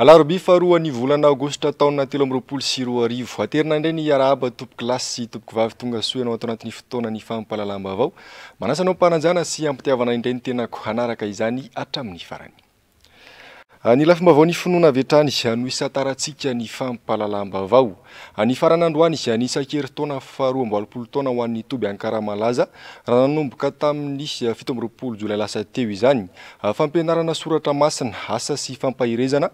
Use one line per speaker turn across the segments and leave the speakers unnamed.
Alarobia faharoa ny volana aogositra taona 2023. Aterina indray ny arahaba tompoko lahy sy tompoko vavy tonga soa ianao ato anatin'ny fotoana ny fampahalalam-baovao. Manasa anao am-panajana sy am-pitiavana indray ny tenako hanaraka izany hatramin'ny farany. Ny lafim-baovao ny finoana avy hatrany no isantarantsika ny fampahalalam-baovao. Ny faran'androany, ny isan-kerintaona faharoa 82 taona ho an'ny toby Ankaramalaza, raha nanomboka tamin'ny 27 jolay lasa teo izany. Fampianarana soratra masina, asa sy fampaherezana,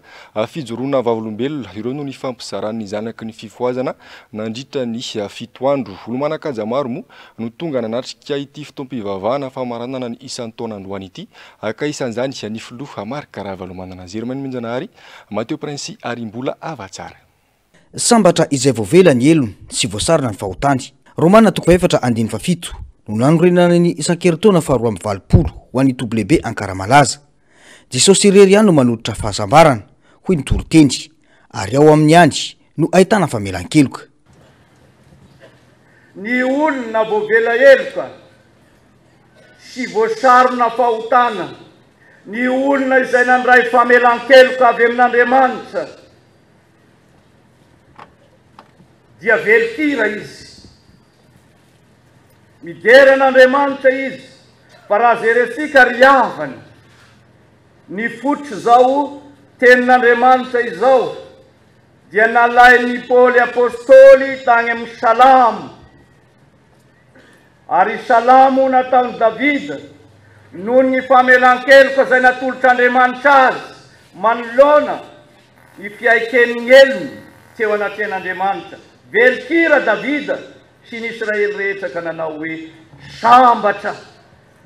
fijoroana vavolombelona, ireo no nifampizaran'ny zanaky ny fifohazana nandritra ny fito andro. Olo-manan-kaja maro moa no tonga nanatrika ity fotoam-pivavahana famaranana ny isan-taona androany ity, ka isan'izany ny filoha Marc Ravalomanana, Germain Nomenjanahary, Mateo Princy ary Mbola Havatsara.
Sambatra izay voavela ny helony sy voasarona ny fahotany. Romana toko fahefatra andininy fahafito no nanorenana ny isan-kerintaona faha-82 ho an'ny toby lehibe Ankaramalaza. Jesosy irery ihany no manolotra fahasambarana, hoy ny toriteny, ary ao aminy ihany no ahitana famelan-keloka.
Ny olona voavela heloka sy voasarona fahotana, ny olona izay nandray famelan-keloka avy amin'Andriamanitra, dia velon-kira izy. Midera an'Andriamanitra izy, fa raha jerentsika ry havana, ny fototr'izao tenin'Andriamanitra izao dia nalain'i Paoly Apostoly tany amin'ny Salamo. Ary Salamo nataon'i Davida noho ny famelan-keloka izay natolotr'Andriamanitra azy manoloana ny fiaiken'ny helony teo anatrehan'Andriamanitra. Velon-kira Davida sy ny Israely rehetra ka nanao hoe, Sambatra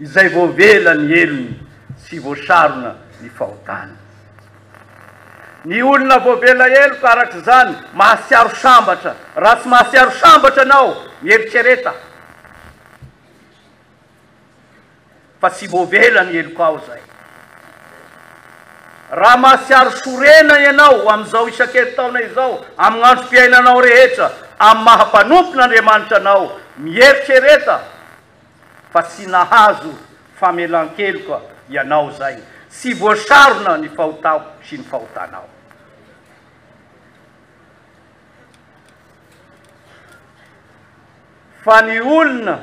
izay voavela ny helony sy voasarona ny fahotany. Ny olona voavela heloka araka izany mahatsiaro sambatra. Raha tsy mahatsiaro sambatra ianao, mieritrereta fa tsy voavela ny helokao izay. Raha mahatsiaro sorena ianao amin'izao isan-kerintaona izao, amin'ny androm-piainanao rehetra, amin'ny maha mpanompon'Andriamanitra anao, mieritrereta fa tsy nahazo famelan-keloka ianao izay, tsy voasarona ny fahotako sy ny fahotanao. Fa ny olona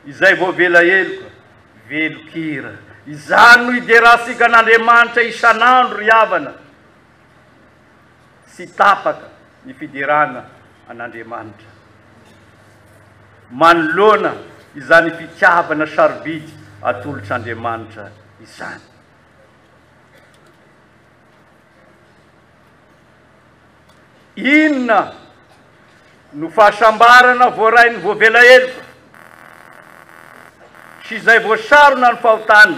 izay voavela heloka, velon-kira. Izany no iderantsika an'Andriamanitra isan'andro ry havana. Tsy tapaka ny fiderana an'Andriamanitra. Manoloana izany fitiavana sarobidy atolotr'Andriamanitra izany. Inona no fahasambarana voarain'ny voavela heloka sy izay voasarona ny fahotany?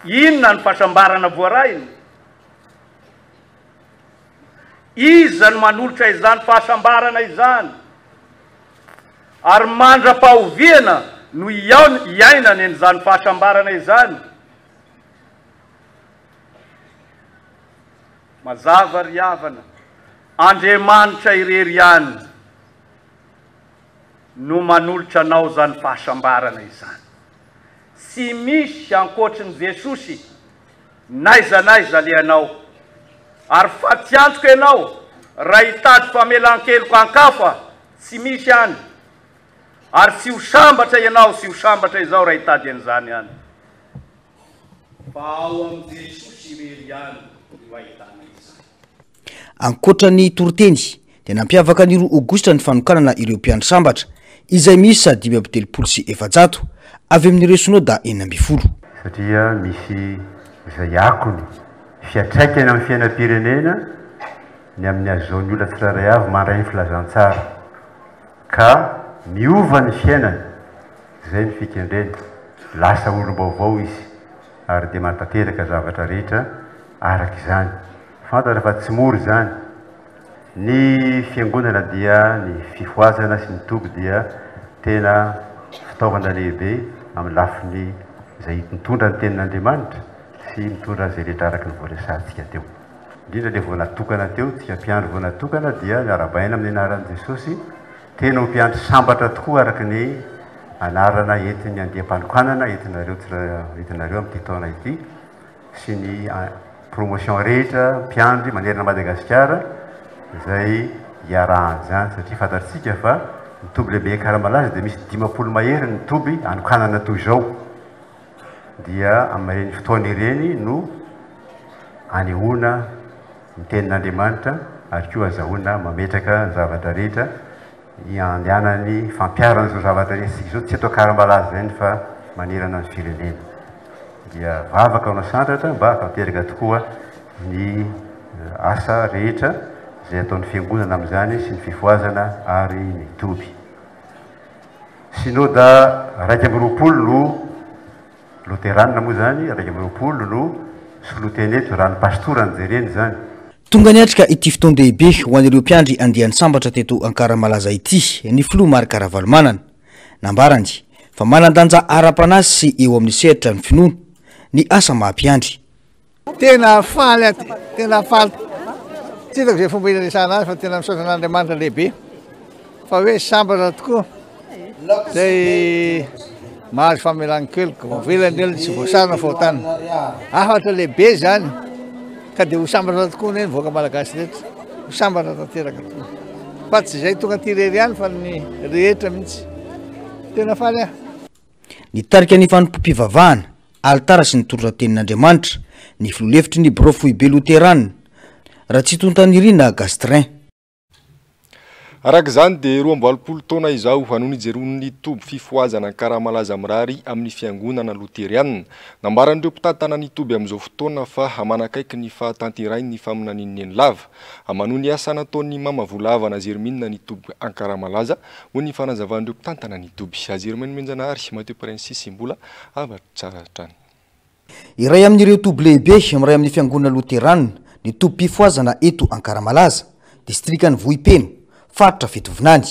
Inona ny fahasambarana voarainy? Iza no manolotra izany fahasambarana izany? Ary mandra-pahoviana no hiainany an'izany fahasambarana izany? Mazava ry havana, Andriamanitra irery ihany no manolotra anao izany fahasambarana izany. Tsy misy ankoatry ny Jesosy n'aiza n'aiza alehanao. Ary fatiantoka ianao raha hitady famelan-keloka an-kafa, tsy misy any. Ary tsy ho sambatra ianao, tsy ho sambatra izao raha hitady an'izany any. Fa ao amin'i Jesosy irery ihany no ahitana izany.
Ankoatra ny toriteny dia nampiavaka ny roa aogositra ny fanokanana ireo mpiandry sambatra izay miisa 435 avy amin'ireo synoda 16.
Satria misy izay akony, fiantraikany amin'ny fiainam-pirenena ny amin'ny ahazoan'ny olona tsirairay avy mandray ny filazantsara ka miova ny fiainany. Izay ny fikendreny, lasa olom-baovao izy ary dia mahatanteraka zavatra rehetra araka izany. Fantatra fa tsy mora izany. Ny fiangonana dia ny fifohazana sy ny toby dia tena fitaovana lehibe amin'ny lafiny izay mitondra ny tenin'Andriamanitra sy mitondra an'izay rehetra araka ny voaresahantsika teo. Indrindra ilay vao natokana teo, tsika mpiandry vao natokana dia miarabaina amin'ny anaran'i Jesosy. Tena ho mpiandry sambatra tokoa araka ny anarana entin'ny andiam-panokanana entinareo entinareo amin'ity taona ity sy ny. promotion rehetra mpiandry manerana Madagasikara izay iarahana izany satria fantatsika fa ny toby lehibe Ankaramalaza dia misy 50 mahery ny toby anokanana toy izao. Dia amin'ireny fotoana ireny no anehoana ny tenin'Andriamanitra ary koa azahoana mametraka ny zavatra rehetra Iandehanan'ny fampiharana izao zavatra rehetra izao tsy eto Ankaramalaza ihany fa manerana ny firenena. Dia vavaka no asandratra mba hahatanteraka tokoa ny asa rehetra izay ataon'ny fiangonana amin'izany sy ny fifohazana ary ny toby. Synoda 21 no Loterana moa izany, 21 no solontena eto, raha ny pastora no jerena izany.
Tonga niatrika ity fotoan-dehibe ho an'ireo mpiandry andiany sambatra teto Ankaramalaza ity ny filoha Marc Ravalomanana. Nambarany fa manan-danja ara-panahy sy eo amin'ny sehatra ny finoana ny asa maha mpiandry.
Tena faly aho, tena faly. Tsy hitako izay fomba hiresahana azy fa tena misaotra an'Andriamanitra lehibe fa hoe sambatra tokoa izay mahazo famelan-keloka, voavela ny helony tsy voasarona fahotana. Hafatra lehibe izany ka dia ho sambatra tokoa anie ny vahoaka malagasy rehetra, ho sambatra tanteraka tokoa. Fa tsy izay tonga aty irery ihany fa ny rehetra mihitsy. Tena faly aho.
Nitarika ny fanompoam-pivavahana, alitara sy nitondra tenin'Andriamanitra, ny filoha lefitry ny birao foibe loterana, Ratsitontanirina Gastrin.
Araka izany dia 82 taona izao no nijeroan'ny toby fifohazana Ankaramalaza mirary amin'ny fiangonana loterianina. Nambaran'ireo mpitantana ny toby amin'izao fotoana fa manakaiky ny fahatanterahin'ny faminanian'i Nenilava. Manohy ny asa nataon'ny Mama Volavana Jermine ny toby Ankaramalaza, hoy ny fanazavan'ireo mpitantana ny toby. Jermaine Menjanahary, Mathieu Prince sy Mbola Havatsara hatrany.
Iray amin'ireo toby lehibe miray amin'ny fiangonana loterana ny tobim-pifohazana eto Ankaramalaza, distrikan'i Vohipeno, faritra Fitovinany.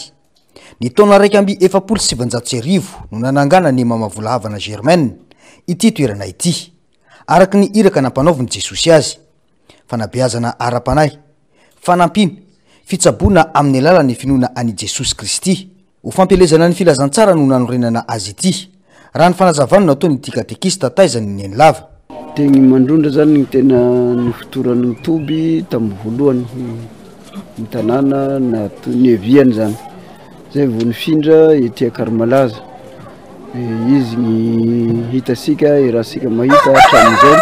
Ny taona 1941 no nananganan'i Mama Volahavana Germaine ity toerana ity, araka ny iraka nampanaovin'i Jesosy azy. Fanabeazana ara-panahy, fanampiana, fitsaboana amin'ny alalan'ny finoana an'i Jesosy Kristy. Ho fampielezana ny filazantsara no nanorenana azy ity, raha ny fanazavana nataon'ity katekista taizan'i Nenilava.
Tegny Mandrondra zany ny tena nifotoran'ny toby tamin'ny voalohany, ny tanàna niaviany zany. Zay vao nifindra ety Ankarimalaza. Izy ny hitantsika, iarahantsika mahita hatramin'izay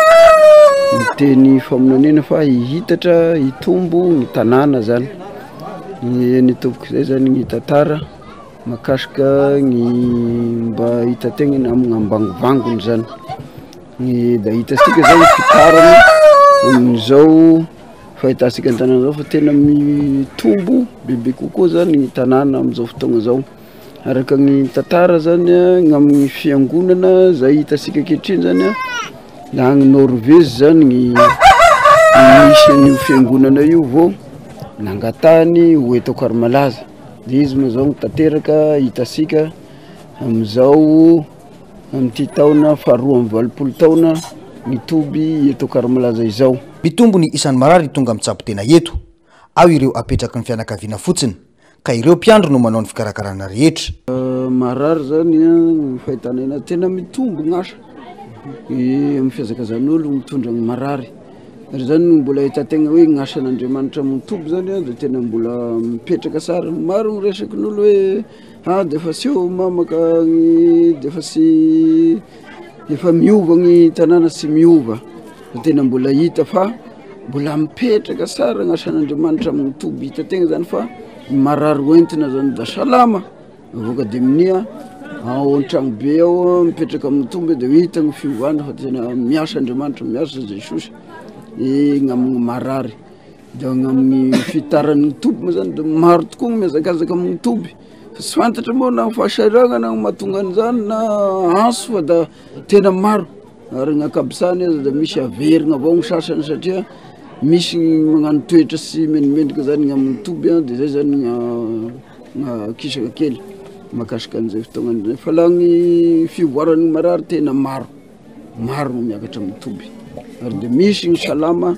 ny teny faminaniana fa hihitatra, hitombo ny tanàna zany. Ny tompoko izay zany ny tantara mahakasika ny mba hitan-tegna amin'ny ambangovangony zany. Ny da hitantsika zao ny fitarany amin'izao fahitantsika ny tanàna zao fa tena mitombo bebe kokoa zany ny tanàna amin'izao fotoagna zao. Araka ny tantara zany a, ny amin'ny fiangonana zay hitantsika ankehitriny zany a, da any Norvezy zany ny nisy an'io fiangonana io vao nangatahany ho eto Ankarimalaza, de izy moa zao no tanteraka hitantsika amin'izao amin'ity taona faharoa amby valopolo taona ny toby eto Ankarimalaza izao.
Mitombo ny isan'ny marary tonga mitsabo tena eto. Ao ireo apetraky ny fianakaviana fotsiny, ka ireo mpiandry no manao ny fikarakarana rehetra.
Marary zany ny fahitana anazy, tena mitombo ny asa amin'ny fihazakazan'olo mitondra ny marary, ary zany no mbola ahitan-tegna hoe ny asan'Andriamanitra mitombo zany de tena mbola mipetraka tsara, maro ny resakin'olo hoe ah de efa tsy eo mamaka ny de efa tsy efa miova ny tanàna tsy miova. Fa tena mbola hita fa mbola mipetraka tsara ny asan'Andriamanitra amin'ny toby hita tegna zany fa ny marary hoentina zany da salama avoaka de minia ao an-tragno be ao mipetraka amin'ny toby de hita ny fiovana fa tena miasa Andriamanitra miasa Jesosy ny amin'ny marary. De ny amin'ny fitaran'ny toby moa zany de maro tokoa ny mihazakazaka amin'ny toby fa tsy fantatra moa na fahasahiranana no mahatonga an'izany na antso fa da tena maro. Ary ny ankabisany aza da misy averina avao ny sasany satria misy ny magnano toetra tsy mendrimendrika zany ny amin'ny toby de zay zany ny kisaka kely mahakasika an'izay fotoagna zay fa laha ny fivoaran'ny marary tena maro, maro no miakatra amin'ny toby ary de misy ny salama,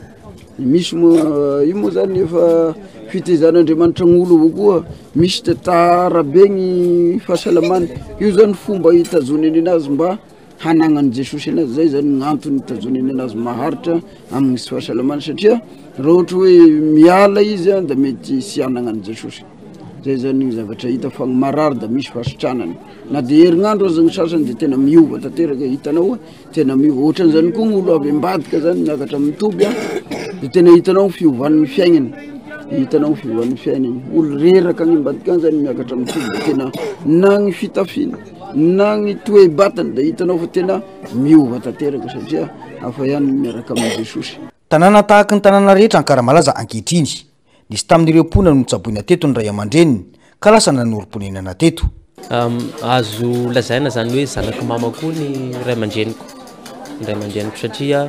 misy moa io moa zany efa fitaizan'Andriamanitra ny olo avao koa, misy de tara be ny fahasalamany, io zany fomba hitazonany anazy mba. hanagnan'i Jesosy anazy, zay zany ny antony itazonany anazy maharitra amin'ny tsy fahasalamana satria raha ohatra hoe miala izy da mety tsy hanagna an'i Jesosy, zay zany ny zavatra hita fa ny marary da misy fahasitranana na de herinandro aza ny sasany de tena miova tanteraka, hitanao hoe tena miova, ohatran'izany koa ny olo avy ambadika zany miakatra amin'ny toby a de tena hitanao ny fiovan'ny fiaignany, hitanao ny fiovan'ny fiaignany, olo reraka any ambadika any zany miakatra amin'ny toby de tena na ny fitafiana na ny toe-batany de hitanao fa tena miova tanteraka satria hafa ihany ny miaraka amin'i Jesosy.
Tanàna tahaky ny tanàna rehetra Ankaramalaza ankehitriny. Nisy tamin'ireo mponina no notsaboina teto ny ray aman-dreniny ka lasa nanorim-ponenana teto.
Azo lazaina izany hoe zanak'i mama koa ny ray aman-dreniko, ny ray aman-dreniko satria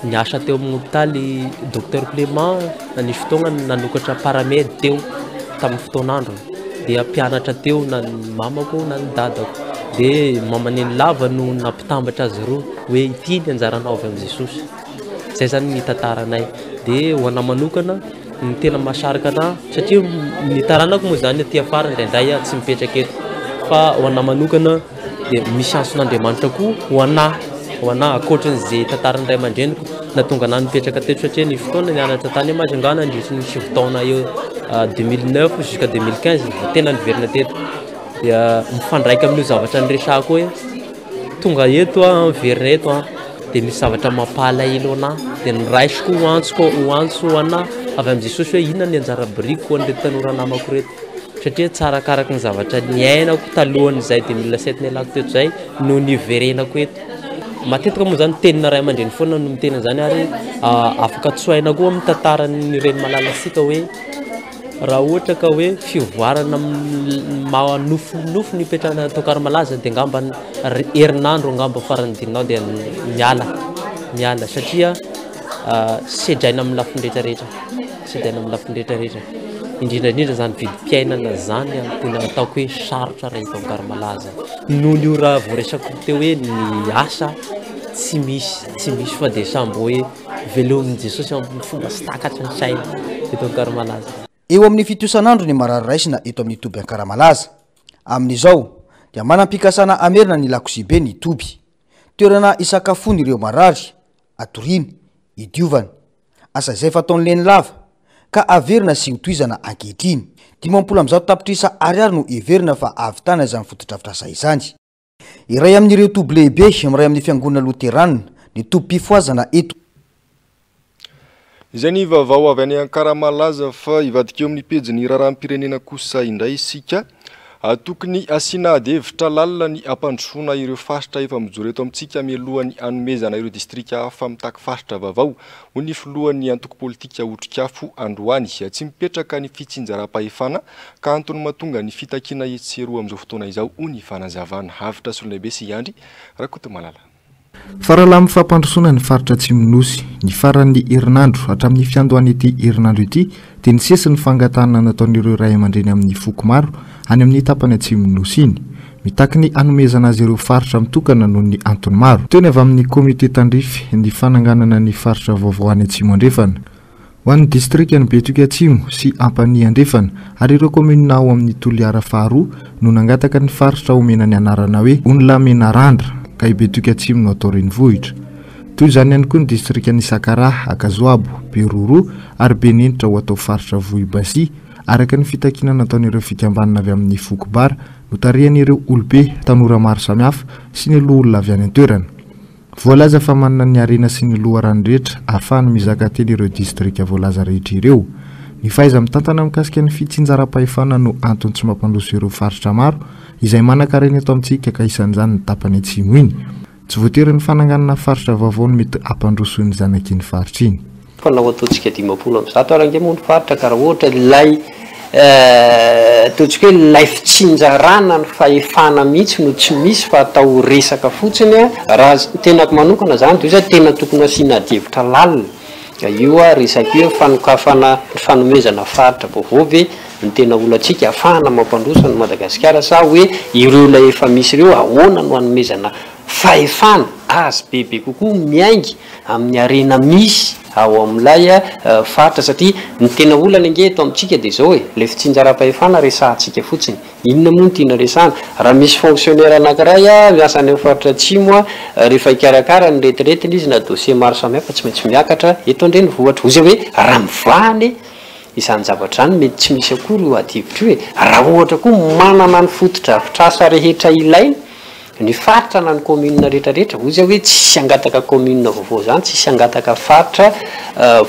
niasa teo amin'ny hopitaly Docteur Clément nisy fotoagna nanokatra paramed teo tamin'ny fotoan'androny dia mpianatra teo na ny mamako na ny dadako dia mama Nenilava no nampitambatra azy roa hoe ity ny anjaranao avy amin'i Jesosy. Zay zany ny tantaranay. Dia ho anah manokana, ny tena mahasarika anah, satria ny taranako moa zany aty afara indraindray aho tsy mipetraka eto, fa ho anah manokana dia misy antson'Andriamanitra koa ho anah, ho anah ankoatran'izay tantaran'ny ray aman-dreniko nahatonga anah nipetraka teto satria nisy fotoana nianatra tany Majunga nandritry ny sivy taona eo, 2009 jusqu'à 2015 vao tena niverina teto, dia mifandraika amin'io zavatra niresahako hoe Tonga eto aho, miverina eto aho, dia misy zavatra mampalahelo anah, dia noraisiko ho antsoko, ho antso ho anah avy amin'i Jesosy hoe inona ny anjara birikiko ho an'ireto tanora namako ireto, satria tsy arakaraky ny zavatra niainako talohan'izay 2007 nialako teto izay no niverenako eto. Matetika moa izany tenina ray aman-dreny foana no miteny an'izany ary afaka tsoahina koa amin'ny tantaran'ny reny malalantsika hoe Raha ohatra ka hoe fivoarana amin'ny maha nofinofy ny hipetrahana ato Ankaramalaza dia angamba herinandro angamba farany didinao dia miala, miala satria sedraina amin'ny lafiny rehetra rehetra, sedraina amin'ny lafiny rehetra rehetra, indrindra indrindra izany vidim-piainana izany tena ataoko hoe sarotra raha eto Ankaramalaza noho ny ora voaresako teo hoe ny asa tsy misy, tsy misy fa dia samby hoe Velomin'i Jesosy amin'ny fomba tsy takatry ny saina eto Ankaramalaza.
Eo amin'ny fito isan'andro ny marary raisina eto amin'ny toby Ankaramalaza. Amin'izao dia manam-pikasana hamerina ny lakozia be ny toby. Toerana isakafoan'ireo marary, atoriana, idiovana. Asa izay fataon'i Lenilava, ka averina sy hotohizana ankehitriny. 150 tapitrisa ariary no heverina fa hahavitana izany fotodrafitrasa izany. Iray amin'ireo toby lehibe miray amin'ny Fiangonana Loterana ny tobim-pifohazana eto.
Izay ny vaovao avy any Ankaramalaza fa hivadika eo amin'ny pejin'ny raharaham-pirenena kosa indray isika. Tokony asiana adihevitra lalina ny hampandrosoana ireo faritra efa mijoro eto amintsika mialohan'ny hanomezana ireo distrika hafa mitaky faritra vaovao, hoy ny filohan'ny antoko politika Otrikafo androany. Tsy mipetraka ny fitsinjaram-pahefana Ka antony mahatonga ny fitakiana etsy sy eroa amin'izao fotoana izao, hoy ny fanazavana. Avotra Solonaibe sy Andry Rakotomalala.
Faralahy amin'ny fampandrosoana ny faritra Atsimon'ny Nosy. Ny faran'ny herinandro, hatramin'ny fiandohan'ity herinandro ity, dia nisesy ny fangatahana nataon'ireo ray aman-dreny amin'ny foko maro any amin'ny tapany atsimon'ny Nosy iny. Mitaky ny hanomezana azy ireo faritra mitokana noho ny antony maro. Teo ny avy amin'ny komite tandrify ny fananganana ny faritra vaovao any Atsimo Andrefana. Ho an'ny distrikan'i Betioky Atsimo sy Ampanihy Andrefana ary ireo kaominina ao amin'ny Toliara faharoa no nangataka ny faritra homena ny anarana hoe Onilahy-Menarandra ka i Betioky Atsimo no atao renivohitra. Toy izany ihany koa ny distrikan'i Sakaraha, Ankazoabo, Beroroha ary Benenitra ho atao faritra Vohibasia, araka ny fitakiana nataon'ireo fikambanana avy amin'ny foko Bara notarihan'ireo olobe, tanora maro samihafa sy ny loholona avy any an-toerana. Voalaza fa manana ny harena sy ny loharano rehetra ahafahany mizaka tena ireo distrika voalaza rehetra ireo. Ny fahaiza-mitantana mikasika ny fitsinjaram-pahefana no antony tsy mampandroso ireo faritra maro izay manan-karena eto amintsika ka isan'izany ny tapany atsimo iny. Tsy voatery ny fananganana faritra vaovao no mety hampandroso ny zanak'iny faritra iny.
Fa na ho ataontsika 150 ary ange moa ny faritra ka raha ohatra ilay ataontsika hoe ilay fitsinjarana ny fahefana mihitsy no tsy misy fa atao resaka fotsiny an, raha ny tenako manokana zany de hoe tena tokony asiana adihevitra lalina io resaka io fanokafana ny fanomezana faritra vaovao ve no tena olantsika ahafahana mampandroso an'i Madagasikara sa hoe ireo ilay efa misy ireo ahoana no hanomezana fahefana azy bebe kokoa miainga amin'ny harena misy. ao amin'ilay faritra satria ny tena olana ange eto amintsika dia izao e, ilay fitsinjaram-pahefana resahantsika fotsiny. Inona moa no tiana resahana? Raha misy fonctionnaire anankiray miasa any amin'ny faritra atsimo rehefa hikarakara ny retiretiny izy na dossier maro samihafa tsy maintsy miakatra eto an-drenivohitra. Hoy izay hoe raha mivaha anie izany zavatra izany mety tsy misy akory io adihevitra io e! Raha ohatra koa manana ny fotodrafitrasa rehetra ilaina ny faritra na ny commune rehetra rehetra, hoy izay hoe tsisy hangataka commune vaovao izany, tsisy hangataka faritra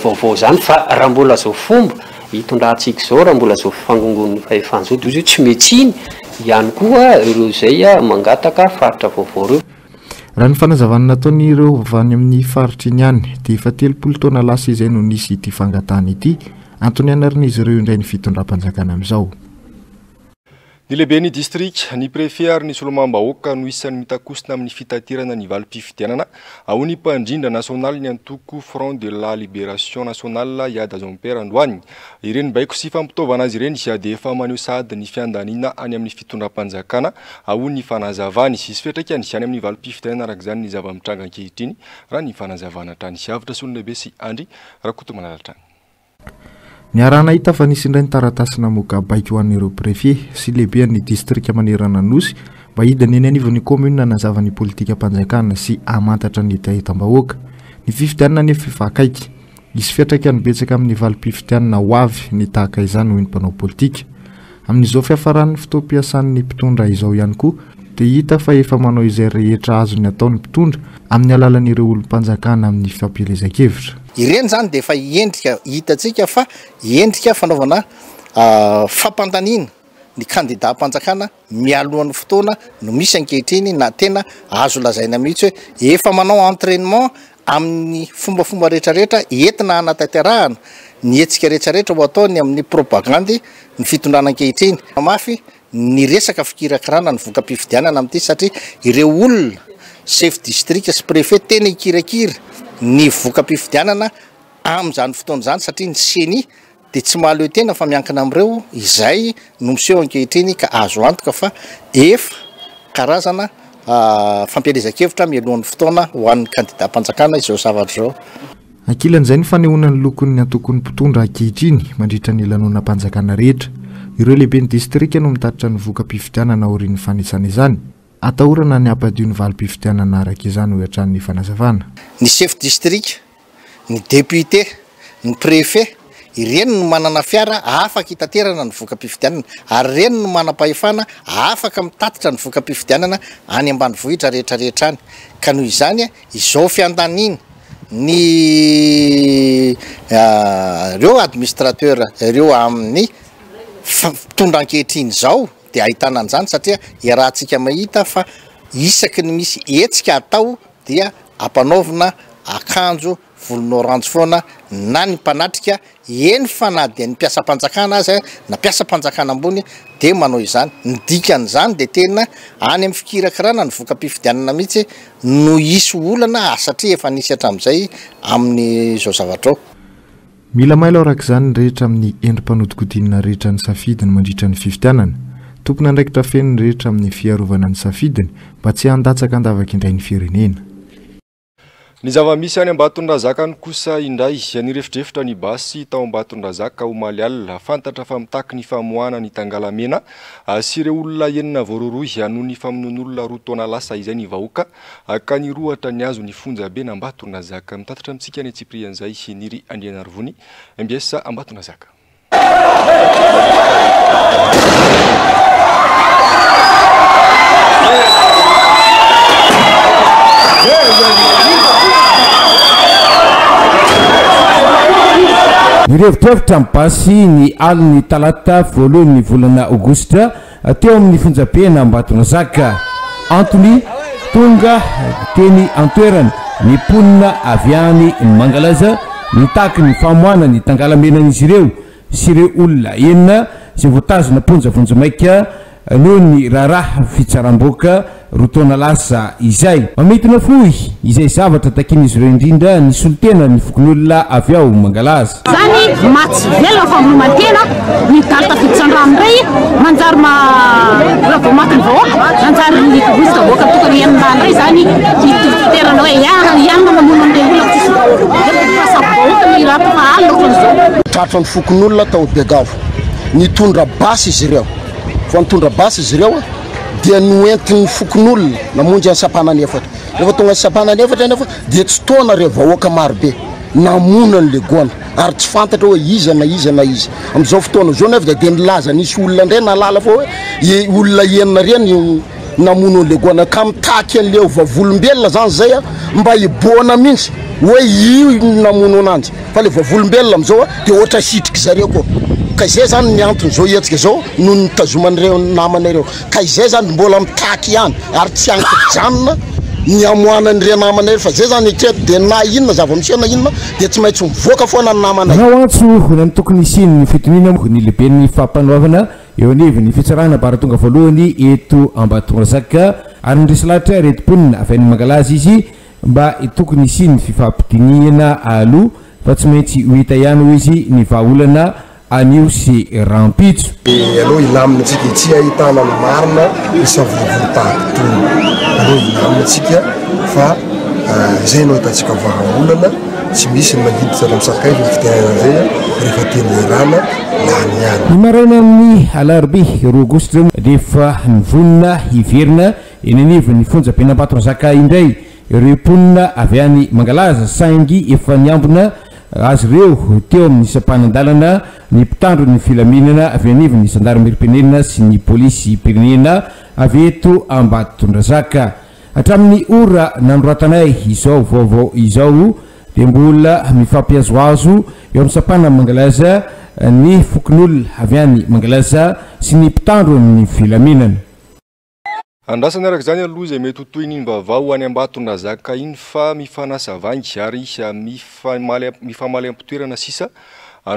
vaovao izany fa raha mbola izao fomba hitondrantsika izao, raha mbola izao fifangongon'ny fahefana izao dia hoy izay hoe tsy metsiny ihany koa ireo izay mangataka faritra vaovao ireo.
Raha ny fanazavana nataon'ireo avy any amin'ny faritra iny ihany dia efa 30 taona lasa izay no nisy ity fangatahana ity, antony hanarin'izy ireo indray ny fitondram-panjakana amin'izao.
Ny lehiben'ny distrika, ny préfet ary ny solombavambahoaka no isan'ny mitakosina amin'ny fitaterana ny valim-pifidianana, hoy ny mpandrindra nasionalin'ny antoko Front de la Libération Nationale Iada Jean-Pierre androany. Ireny baiko sy fampitaovana azy ireny dia efa maneho sahady ny fiandaniana any amin'ny fitondram-panjakana, hoy ny fanazavany. Hisy fiantraikany any amin'ny valim-pifidianana araka izany ny zava-mitranga ankehitriny, raha ny fanazavana hatrany. Avotra Solonlehibe sy Andry Rakotomalala hatrany.
Niaraha-nahita fa nisy indray ny taratasy namoaka baiko ho an'ireo préfet sy lehiben'ny distrika manerana ny Nosy mba hidina eny anivon'ny kaominina hanazava ny politikam-panjakana sy hamantatra ny hetahetam-bahoaka. Ny fifidianana anefa efa akaiky. Hisy fiantraikany betsaka amin'ny valim-pifidianana ho avy ny tahaka izany hoy ny mpanao politika. Amin'izao fiafaran'ny fotoam-piasan'ny mpitondra izao ihany koa dia hita fa efa manao izay rehetra azony atao ny mpitondra amin'ny alalan'ireo olom-panjakana amin'ny fampielezan-kevitra.
Ireny izany dia efa endrika hitantsika fa endrika fanaovana fampandaniana ny kandidam-panjakana mialohan'ny fotoana no misy ankehitriny na tena azo lazaina mihitsy hoe efa manao entrainement amin'ny fombafomba rehetrarehetra entina hanatanterahana ny hetsika rehetrarehetra ho ataony amin'ny propagandy ny fitondrana ankehitriny. Mafy ny resaka fikirakirana ny voka-pifidianana amin'ity satria ireo olona sefo distrika sy préfet tena hikirakira ny voka-pifidianana amin'izany fotoana izany satria ny ceni dia tsy mahaleo tena fa miankina amin'ireo izay no miseho ankehitriny ka azo antoka fa efa karazana fampielezan-kevitra mialohan'ny fotoana ho an'ny kandidam-panjakana izao zavatra izao.
Ankilan'izay ny fanehoana ny lokon'ny antokon'ny mpitondra ankehitriny mandritra ny lanonam-panjakana rehetra. Ireo lehiben'ny distrika no mitatitra ny voka-pifidianana aorian'ny fanisana izany. Atahorana ny hampadio ny valim-pifidianana araka izany, hoy hatrany ny fanazavana.
Ny sefo distrika ny député, ny préfet, ireny no manana fiara afaka hitaterana ny voka-pifidianana ary ireny no manam-pahefana afaka mitatitra ny voka-pifidianana any ambanivohitra rehetra rehetra any. Ka noho izany izao fiandaniana ny ireo administrateur ireo amin'ny mpitondra ankehitriny izao dia ahitana an'izany satria iarahantsika mahita fa isaky ny misy hetsika atao dia ampanaovina akanjo volon'oranjy foana na ny mpanatrika, eny fa na dia ny mpiasam-panjakana aza na mpiasam-panjakana ambony dia manao izany. Ny dikan'izany dia tena any amin'ny fikirakirana ny voka-pifidianana mihitsy no hisy olana satria efa nisy hatramin'izay amin'izao zavatra izao.
Mila mailo araka izany ny rehetra amin'ny endri-panodikodinana rehetra ny safidiny mandritra ny fifidianana. Tompon'andraikitra feno ny rehetra amin'ny fiarovana ny safidiny mba tsy handatsaka an-davaka indray ny firenena.
Ny zava-misy any Ambatondrazaka any kosa indray, nirefodrefotra ny basy tao Ambatondrazaka omaly alina. Fantatra fa mitaky ny famoahana ny Tangalamena sy ireo olona enina voarohirohy noho ny famonoan'olona roa taona lasa izay ny vahoaka ka nirohotra nihazo ny fonjaben'Ambatondrazaka. Mitatitra amintsika ny antsipirian'izay Niry Andrianarivony, mbs Ambatondrazaka.
Nirevodrevotra ny basy ny alin'ny talata voalohan'ny volana aogositra teo amin'ny fonjaben'Ambatondrazaka. Antony, tonga teny an-toerana ny mponina avy any Mangalaza nitaky ny famoahana ny tangalamenan'izy ireo sy ireo olona enina izay voatazona am-ponja vonjimaika noho ny raharaha fitsaram-boaka roa taona lasa izay. Mamintina fohy izay zavatra takian'izy ireo indrindra ny solontena ny fokonolona avy ao Mangalaza.
Izany maha tsy velona famonoman-tena ny daly tafiditra an-drano indray manjary ma raha vao maty ny vahoaka manjary ny bositra vahoaka tokony hianina indray izany hitoterana hoe ianona namono an'ilay olona tsisy fa samy vahoaka. iratra fa alina ohatran'izao.
Tratran'ny fokonolona tao Begavo. Nitondra basy izy ireo. Vao nitondra basy izy ireo dia noentin'ny fokonolona namonjy an'i Sampananefatra. Rehefa tonga any Sampananefatra anefa dia tsy taona ireo vahoaka marobe namono an'ilay goana ary tsy fantatra hoe iza na iza na iza. Amin'izao fotoana izao nefa dia nilaza nisy olona indray nahalala fa hoe olona enina ireny namono an'ilay goana ka mitaky an'ilay vavolombelona zany zay a mba hiboana mihitsy hoe io no namono ananjy fa le vavolombelona am'izao a de ohatra sitriky zareo koa ka izay zany ny antony zao hetsika zao noho ny nitazoman'ireo namana ireo ka izay zany mbola mitaky ihany ary tsy ankijanona ny hamoanan'ireo namana ireo fa zay zany eketo de na inona zava-miseho na inona de tsy maintsy mivoaka foana ny namanay.
Nanao antso ny amin'ny tokony hisian'ny fitoniana ny lehiben'ny fampanoavana Eo anivon'ny fitsarana ambaratonga voalohany eto Ambatondrazaka ary nandresy lahatra ireto mponina avy any Mangalaza izy mba tokony hisian'ny fifampidinihana aloha fa tsy maintsy ho hita ihany hoy izy ny vahaolana anio sy rahampitso.
Aleo hilamina tsika e, tsy ahitana ny marina ny savorovoro tahaka itony. Aleo hilamina tsika fa izay no ahitantsika vahaolana, tsy misy ny mangidy sahala amin'ny sakaiza ny fitenenana an'izay rehefa tena erana. lany ihany.
Ny marainan'ny alarobia roa aogositra dia efa nivonona hiverina eny anivon'ny fonjaben'Ambatondrazaka indray ireo mponina avy any Mangalaza saingy efa niambina azy ireo teo amin'ny sampanan-dalana ny mpitandro ny filaminana avy anivon'ny zandarimeriam-pirenena sy ny polisim-pirenena avy eto Ambatondrazaka. Hatramin'ny ora nanoratanay izao vaovao izao dia mbola mifampihazohazo eo amin'ny sampana Mangalaza ny fokonolona avy any Mangalaza sy ny mpitandro ny filaminana.
Andrasana araka izany aloha izay mety ho tohin'iny vaovao any Ambatondrazaka iny fa mifanasa vangy ary mifamaly am-pitoerana sisa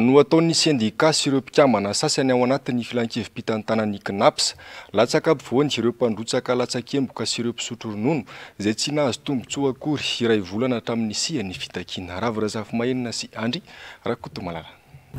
no ataon'ny sendikà sy ireo mpikambana sasany ao anatin'ny filankevi-pitantanan'ny Cnaps. Latsaka ampovoany ireo mpandrotsaka latsakemboka sy ireo mpisotro ronono izay tsy nahazo tombontsoa akory iray volana hatramin'ny nisian'ny fitakiana. Ravo Razafimahenina sy Andry Rakotomalala.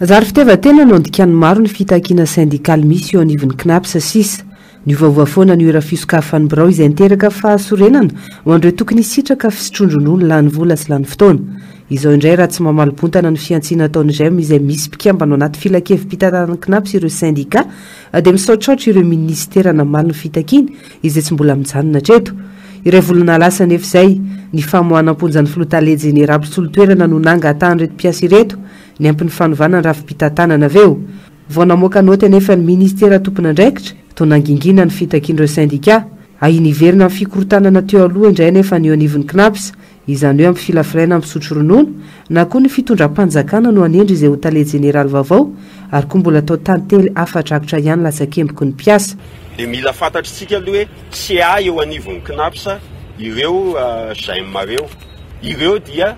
Zary fitiavan-tena no andikan'ny maro ny fitakiana sendikaly misy eo anivon'ny Cnaps sisa. Niovaova foana ny ora fisokafan'ny birao izay niteraka fahasorenana ho an'ireo tokony hisitraka fisotroan-dronono lany vola sy lany fotoana. Izao indray raha tsy mamaly bontana ny fihantsiana ataon'ny Gem izay misy mpikambana ao anaty filankevi-pitantanan'ny Cnaps ireo sendika dia misaotraotra ireo minisitera namaly ny fitakiany izay tsy mbola mijanona hatreto. Iray volana lasa anefa izay, ny famoahana am-ponja ny filoha tale jeneraly mpisolo toerana no nangatahan'ireto mpiasa ireto niampy ny fanovana ny rafi-pitantanana avy eo. Vao namoaka naoty anefa ny minisitera tompon'andraikitra, toa nangingina ny fitakian'ireo sendika. Ahiana hiverina amin'ny fikorontanana teo aloha indray anefa ny eo anivon'ny Cnaps, izany hoe amin'ny filafilaina misotro ronono, na koa ny fitondram-panjakana no hanendry izay ho tale jeneraly vaovao, ary koa mbola atao tantely afa-drakotra ihany latsakemboky ny mpiasa.
Dia mila fantatr'tsika aloha hoe CA eo anivon'ny Cnaps ireo GEM ireo. Ireo dia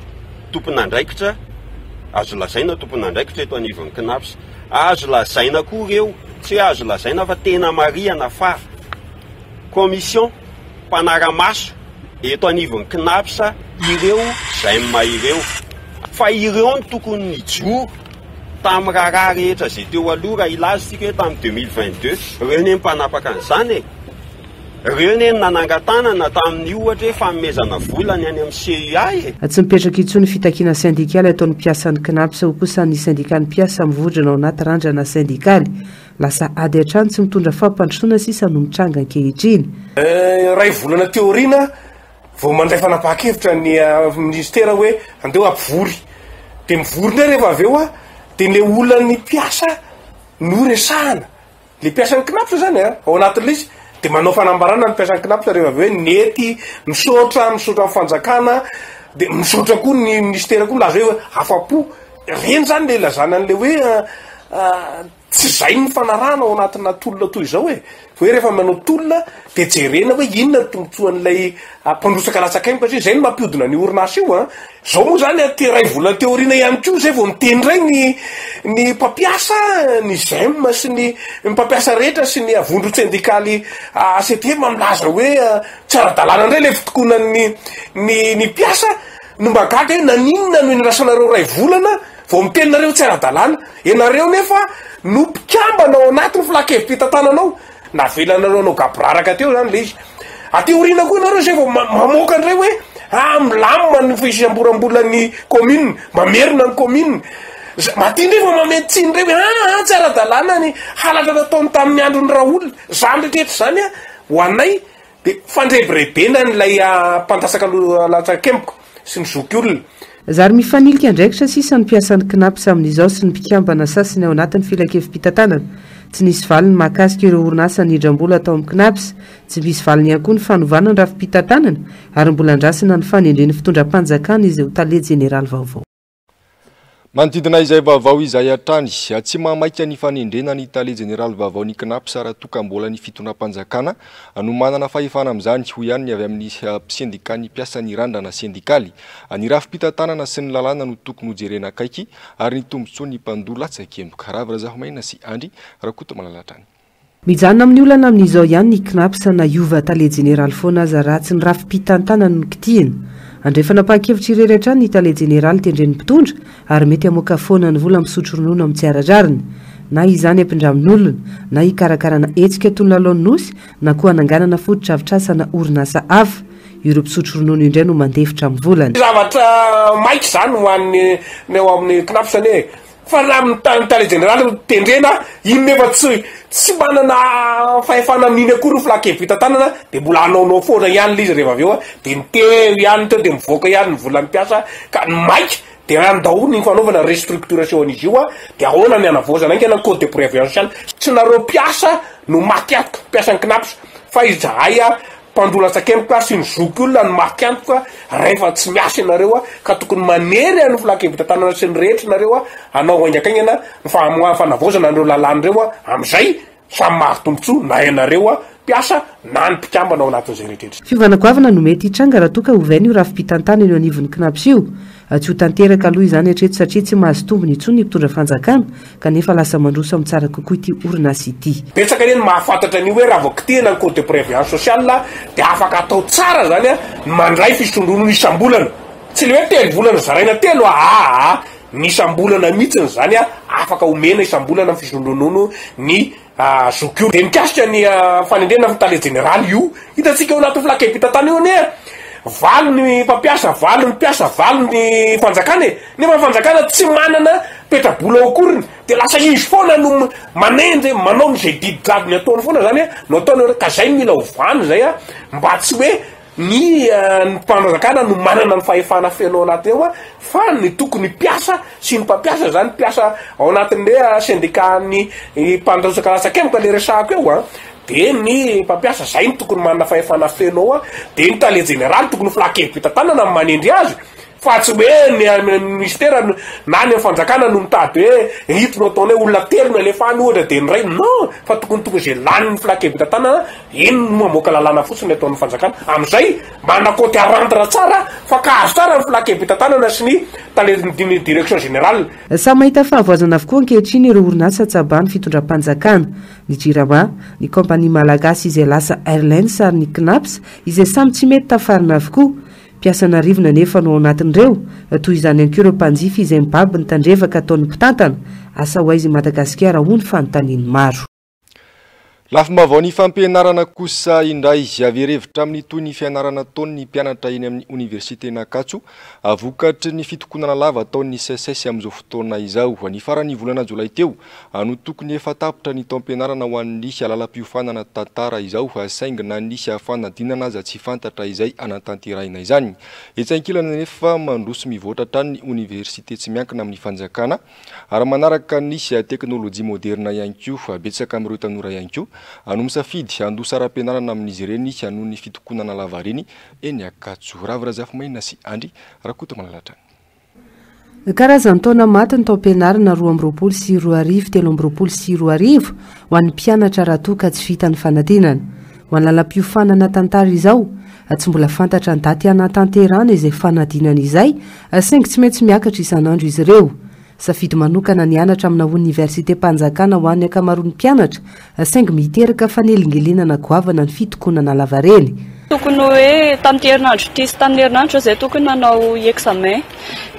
tompon'andraikitra, azo lazaina tompon'andraikitra eto anivon'ny Cnaps. Azo lazaina koa ireo, tsy hoe azo lazaina fa tena marihana fa commission mpanara-maso eto anivon'ny Cnaps ireo GEM ireo. Fa ireo no tokony nijoro tamin'ny raharaha rehetra izay teo aloha raha hilaza isika hoe tamin'ny 2022, ireo anie no mpanapaka an'izany e! Ireo anie no nanangan-tanana tamin'ny ohatra hoe fanomezana vola ny any amin'ny CUA e!
Tsy mipetraka intsony ny fitakiana sendikaly ataon'ny mpiasan'ny Cnaps hoy kosa ny sendikan'ny mpiasa mivondrona ao anaty randrana sendikaly. Lasa ady hatrany tsy mitondra fampandrosoana sisa no mitranga ankehitriny.
Iray volana teo aoriana vao mandray fanapahan-kevitra ny minisitera hoe andeha hampivory. Dia mivory indray rehefa avy eo dia ilay olan'ny mpiasa no resahana. Ilay mpiasan'ny Cnaps zany an, ao anatin'ilay izy dia manao fanambarana ny mpiasan'ny Cnaps rehefa avy eo hoe nety, misaotra, misaotra ny fanjakana, dia misaotra koa ny minisitera koa milaza hoe afa-po. Ireny zany ilay ilazana an'ilay hoe Tsy izay ny nifanarahana ao anatina tolona toy izao e! Hoe rehefa manao tolona dia jerena hoe inona ny tombotsoan'ilay mpandrotsaka latsak'aimba satria izay no mampihodina an'io orinasa io an! Izao moa izany aty iray volana teo aoriana ihany koa izay vao miteny indray ny ny mpampiasa, ny GEM sy ny mpampiasa rehetra sy ny vondron-tsendikaly ACTM milaza hoe tsy ara-dalàna indray ilay fitokonan'ny ny ny mpiasa no mba gaga hoe naninona no niandrasanareo iray volana Vao miteny nareo tsy ara-dalàna. Ianareo nefa no mpikambana ao anatin'ny filan-kevi-pitantanana ao. Navelanareo hanao gaboraraka teo zany le izy. Aty aoriana koa nareo zay vao mamoaka indray hoe Ah, milamina ny fisamboram-bolan'ny commune, mamerina ny commune. Maty indray vao mameno tsiny indray hoe ah, ah, tsy ara-dalàna ny halatra nataony tamin'ny andron'i Raoul. Izany rehetra rehetra izany ho anay dia fandrebirebena an'ilay mpandatsaka latsakemboka sy ny zokiolona.
Zary mifanilika andraikitra sisa ny mpiasan'ny Cnaps amin'izao sy ny mpikambana sasany ao anatin'ny filankevi-pitantanana. Tsy nisy valiny mahakasika ireo orinasa nindram-bola tao amin'ny Cnaps. Tsy misy valiny ihany koa ny fanovana ny rafi-pitantanana ary mbola andrasana ny fanendren'ny fitondram-panjakana izay ho tale jeneraly vaovao.
Manodidina izay vaovao izay hatrany, tsy mahamaika ny fanendrena ny tale jeneraly vaovao ny Cnaps raha toa ka mbola ny fitondram-panjakana no manana fahefana amin'izany, hoy ihany ny avy amin'ny sendikan'ny mpiasan'ny Randrana sendikaly. Ny rafi-pitantanana sy ny lalàna no tokony hojerena akaiky ary ny tombontsoan'ny mpandoa latsakemboka. Ravo Razafimaina sy Andry Rakotomalala hatrany.
Mijanona amin'ny olana amin'izao ihany ny Cnaps na hiova tale jeneraly foana aza raha tsy ny rafi-pitantanana no kitihina. Handray fanapahan-kevitra irery hatrany ny tale jeneraly tendren'ny mpitondra ary mety hamoaka foana ny vola misotro ronono amin'ny tsy ara-drariny. Na izany hampindramin'olona, na hikarakarana hetsika toy ny lalaon'ny Nosy na koa hananganana fotodrafitrasa na orinasa hafa. Ireo mpisotro ronono indray no mandefitra amin'ny volany.
Zavatra maika izany ho an'ny ny ao amin'ny Cnaps anie e. Fa raha ny tale jeneraly no tendrena, iny nefa tsy tsy manana fahefana amin'iny akory ny filan-kevi-pitantanana dia mbola hanaonao foana ihany ilay izy rehefa avy eo a, dia ny teo ihany ny teo dia mivoaka ihany ny volan'ny mpiasa ka ny maika dia andao ny fanaovana restructuration an'izy io a, dia ahoana ny hanavaozana haingana ny code de prévoyance sociale, tsy nareo mpiasa no maty antoka, mpiasan'ny Cnaps, fa izahay a Mpandoa latsakemboka sy ny zoky olona no maty antoka rahefa tsy miasa ianareo ka tokony manery an'ny filan-kevi-pitantanana sy ny rehetra ianareo hanao haingankaingana ny famoahana fanavaozana an'ireo lalàna ireo amin'izay samy mahazo tombontsoa na ianareo mpiasa na ny mpikambana ao anatin'izay rehetra izay.
Fiovana goavana no mety hitranga raha toa ka ovaina io rafi-pitantanana eo anivon'ny Cnaps io. Tsy ho tanteraka aloha izany hatreto satria tsy mahazo tombony intsony ny mpitondra fanjakana kanefa lasa mandroso amin'ny tsara kokoa ity orinasa ity.
Betsaka anie ny mahafantatra an'io hoe raha vao kitihina ny code de prévoyance sociale dia afaka atao tsara zany ny mandray fisondronona isam-bolana. Tsy le hoe telo volana zaraina telo aa, ny isam-bolana mihitsiny zany afaka omena isam-bolana ny fisondronono ny Zokiolona. Dia mikasika ny fanendrena ny tale jeneraly io, hitantsika ao anatin'ny filan-kevi-pitantanana io anie, valo ny mpampiasa, valo ny mpiasa, valo ny fanjakana e! Nefa ny fanjakana tsy manana petra-bola ao akoriny, dia lasa izy foana no manendry, manao ny izay didy jadony ataony foana zany no ataony, ka zay no mila ovana izay mba tsy hoe Ny ny mpanjakana no manana ny fahefana feno ao anatiny ao fa ny tokony mpiasa sy ny mpampiasa zany mpiasa ao anatin'ny hoe syndicat ny mpandrotsaka latsakemboka le resahako eo an de ny mpampiasa zay no tokony manana fahefana feno ao de ny tale jeneraly tokony ho filan-kevi-pitantanana no manendry azy Fa tsy hoe ny any amin'ny ministera na ny amin'ny fanjakana no mitady hoe ito no ataonay, olona telo no alefa any ohatra dia ny iray, non! Fa tokony tokony izay lanin'ny filan-kevi-pitantanana eny no mamoaka lalàna fotsiny ataon'ny fanjakana. Amin'izay manana compte à rendre tsara fa ka azo tsara ny filan-kevi-pitantanana sy ny talen'ny direction générale.
Samy mahita fahavoazana avokoa ankehitriny ireo orinasa tsabahan'ny fitondram-panjakana, ny Jirama, ny kaompania malagasy izay lasa Airlines ary ny Cnaps izay samy tsy mety tafarina avokoa. Mpiasa an'arivony anefa no ao anatin'ireo, toy izany ihany koa ireo mpanjifa izay mibaby ny tandrevaka ataon'ny mpitantana. Asa ho aiza i Madagasikara hoy ny fanontanian'ny maro.
Lafim-baovaon'ny fampianarana kosa indray, very hevitra amin'ny tohin'ny fianarana ataony ny mpianatra eny amin'ny oniversiten'Ankatso, vokatry ny fitokonana lava ataon'ny Seces amin'izao fotoana izao. Ny faran'ny volana jolay teo no tokony efa tapitra ny taom-pianarana ho an'ny lalam-piofanana tantara izao, saingy na ny fanadinana aza tsy fantatra izay hanatanterahina izany. Etsy ankilany anefa, mandroso mivoatra hatrany ny oniversite tsy miankina amin'ny fanjakana ary manaraka ny teknolojia moderina ihany koa. Betsaka amin'ireo tanora ihany koa no misafidy handoa saram-pianarana amin'izy ireny noho ny fitokonana lavareny eny Ankatso. Ravo Razafimaina sy Andry Rakotomalala hatrany.
Karazan-taona maty ny taom-pianarana 2022 2023 ho an'ny mpianatra raha toa ka tsy vita ny fanadinana. Ho an'ny lalam-piofanana tantara izao, tsy mbola fantatra ny daty hanatanterahana izay fanadinana izay saingy tsy maintsy miakatra isan'andro izy ireo. Safidy manokana ny hianatra amina oniversitem-panjakana ho an'ny ankamaroan'ny mpianatra saingy miteraka fanelingelenana goavana ny fitokonana lavareny.
Tokony hoe tamin'ity herinandro ity sy tamin'ny herinandro izao izay tokony nanao examen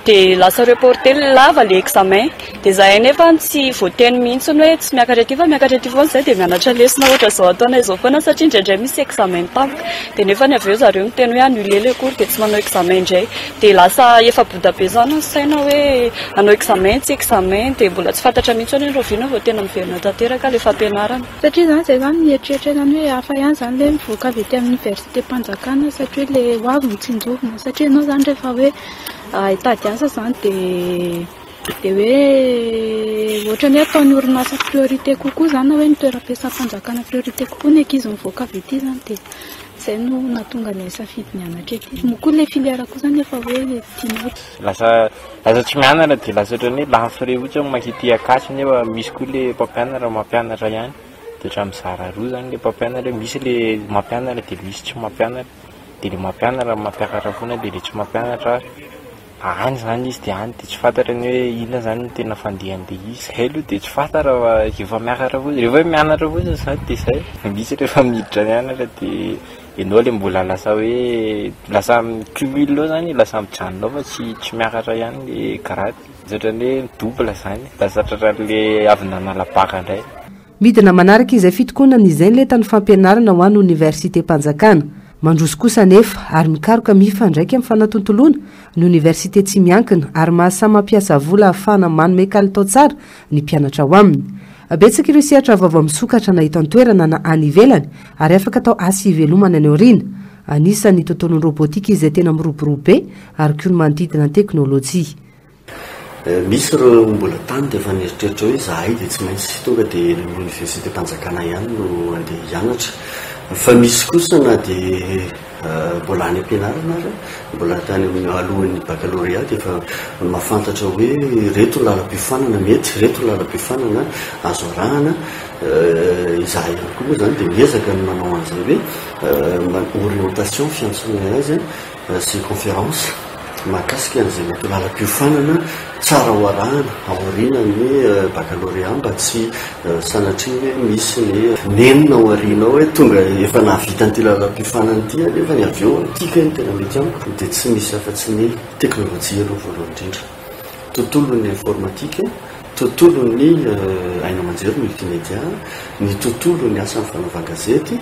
dia lasa reporter lava ilay examen dia izahay nefa tsy voateny mihitsy hoe tsy miakatra aty fa miakatra aty foana izahay dia mianatra lesona ohatra izao ataonay izao foana satria indraindray misy examen tampoka dia nefa avy eo zareo miteny hoe annuler le cours dia tsy manao examen indray dia lasa efa boda be izany ny saina hoe hanao examen tsy examen dia mbola tsy fantatra mihitsy hoe rahoviana vao tena miverina tanteraka ilay fampianarana.
Satria izany izay izany mieritreritra izany hoe hafa ihany izany ilay mivoaka avy ety amin'ny oniversitem-panjakana satria ilay ho avy no tsinjovina satria ianao izany rehefa hoe hitady asa izany dia dia hoe ohatran'ny hoe ataon'ny orinasa priorité kokoa izany na hoe ny toeram-piasam-panjakana priorité kokoa ny ankizy mivoaka avy ety izany dia izay no nahatonga anay nisafidy nianatra ety. Moa koa ilay filière koa izany efa hoe tianay.
Lasa lasa tsy mianatra dia lasa ohatran'ny hoe lany frais fotsiny mankety Ankatso nefa misy koa le mpampianatra mampianatra ihany dia ohatran'ny mizara roa zany le mpampianatra hoe misy le mampianatra dia misy tsy mampianatra dia le mampianatra mampiakatra foana dia le tsy mampianatra any zany izy dia any dia tsy fantatra ny hoe inona zany no tena fandehan'le izy, zay aloha dia tsy fantatra fa efa miakatra fotsiny, rehefa hoe mianatra fotsiny zany dia zay, misy rehefa miditra mianatra dia Ianao le mbola lasa hoe lasa mi-cumule eo zany, lasa mijanona ao fa tsy tsy miakatra ihany le grade, ohatran'ny hoe mi-double zany, lasa tratran'le avy nanala bac indray.
Midina manaraka izay fitokonana izay ny lentan'ny fampianarana ho an'ny oniversitem-panjakana. Mandroso kosa anefa ary mikaroka mifandraika amin'ny fanatontoloana ny oniversite tsy miankina ary mahasahy mampiasa vola ahafahana manome kalitao tsara ny mpianatra ao aminy. Betsaka ireo sehatra vaovao misokatra na eto an-toerana na any ivelany ary afaka atao asa ivelomana any aoriana. Anisan'ny ny tontolon'ny robotika izay tena miroborobo be ary koa ny manodidina ny teknolojia.
Misy ireo mbola tany dia efa nieritreritra hoe izahay dia tsy maintsy tonga dia eny amin'ny oniversitem-panjakana ihany no handeha hianatra. Fa misy kosa na dia Mbola any am-pianarana ary, mbola tany amin'ny alohan'ny baccalauréat dia efa mahafantatra hoe ireto ny lalam-piofanana mety, ireto ny lalam-piofanana azo arahana. Izahay ihany koa moa izany dia miezaka ny manao an'izay hoe orientation fiantsoana azy sy conférence mahakasika an'izay mety ho lalam-piofanana tsara ho arahana aorianan'ny baccalauréat mba tsy sanatria hoe misy ny nenina ao aoriana ao hoe tonga efa nahavita an'ity lalam-piofanana ity aho nefa ny avy eo ity kay no tena mety amiko dia tsy misy afa-tsy ny teknolojia aloha voalohany indrindra, tontolon'ny informatique, tontolon'ny haino aman-jery multimédia, ny tontolon'ny asan'ny fanaovan-gazety,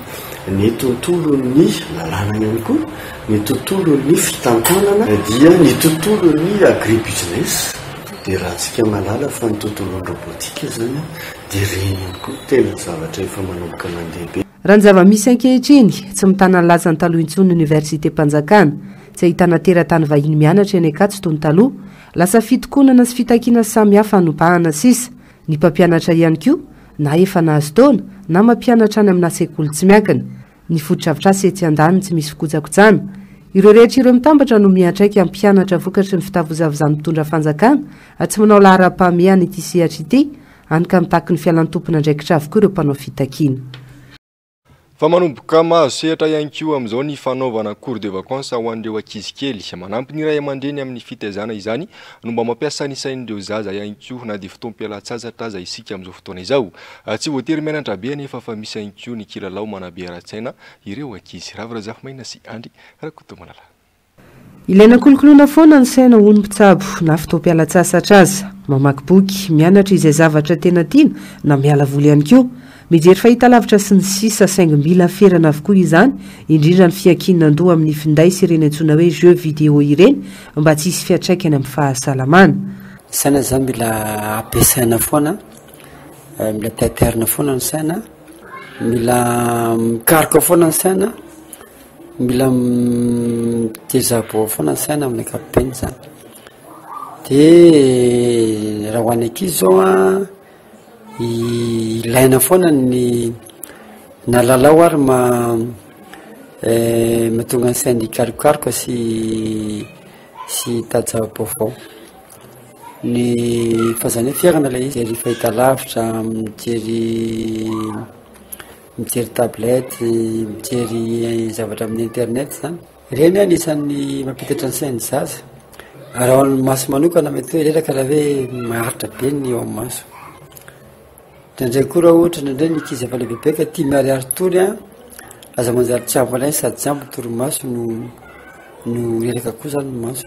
ny tontolon'ny lalàna ihany koa, ny tontolon'ny fitantanana dia ny tontolon'ny agribusiness dia raha tsika mahalala fa ny tontolon'ny robotique zany dia ireny ihany koa tena zavatra efa manomboka mandeha be.
Raha ny zava-misy ankehitriny, tsy mitana ny lazany taloha intsony ny oniversitem-panjakana. Tsy ahitana teratany vahiny mianatra eny Ankatso toy ny taloha. Lasa fitokonana sy fitakiana samihafa anobahana sisa. Ny mpampianatra ihany koa, na efa nahazo taona, na mampianatra any amina sekoly tsy miankina. Ny fotodrafitrasa etsy andaniny tsy misy fikojakojana. Ireo rehetra ireo mitambatra no miantraika amin'ny mpianatra vokatry ny fitavozavozan'ny mpitondra fanjakana tsy manao laharam-pahamehana ity sehatra ity, hany ka mitaky ny fialan'ny tompon'andraikitra avokoa ireo mpanao fitakiana.
Fa manomboka mahazo sehatra ihany koa amin'izao ny fanaovana cours de vacances ho an'ireo ankizy kely. Manampy ny ray aman-dreny amin'ny fitaizana izany no mba mampiasa ny sain'ireo zaza ihany koa na dia fotoam-pialan-tsasatra aza isika amin'izao fotoana izao. Tsy voatery mianatra be anefa fa misy ihany koa ny kilalao manabe ara-tsaina ireo ankizy. Ravo Razafimaina sy Andry Rakotomalala.
Ilaina kolokoloina foana ny saina hoy ny mpitsabo, na fotoam-pialan-tsasatra aza. Mamaky boky, mianatra izay zavatra tena tiana na miala voly ihany koa. Mijery fahitalavitra sy ny sisa saingy mila ferana avokoa izany, indrindra ny fiankinan-doha amin'ny finday sy ireny antsoina hoe jeux vidéo ireny mba tsy hisy fiantraikany amin'ny fahasalamana.
Ny saina zany mila ampiasaina foana, mila taitairina foana ny saina, mila mikaroka foana ny saina, mila miteza voa foana ny saina amin'ny ankapobeny zany. De raha ho an'ny ankizy zao an, Ilaina foana ny na lalao ary ma- mahatonga ny saina hikarokaroka sy sy hitady zava-baovao. Ny fa zany hoe ferana ilay izy, mijery fahitalavitra, mijery mijery tablette, mijery zavatra amin'ny internet zany. Ireny anisan'ny mampitatra ny sain'ny zaza. Raha ho an'ny maso manokana mety hoe reraka raha hoe maharitra be ny eo amin'ny maso. Indraindray koa raha ohatra indraindray ny ankizy efa lehibebe ka tia miharihary tory an, Aza manjary tsy ampy indray sady tsy ampy ny torimaso no no reraka koa zany ny maso.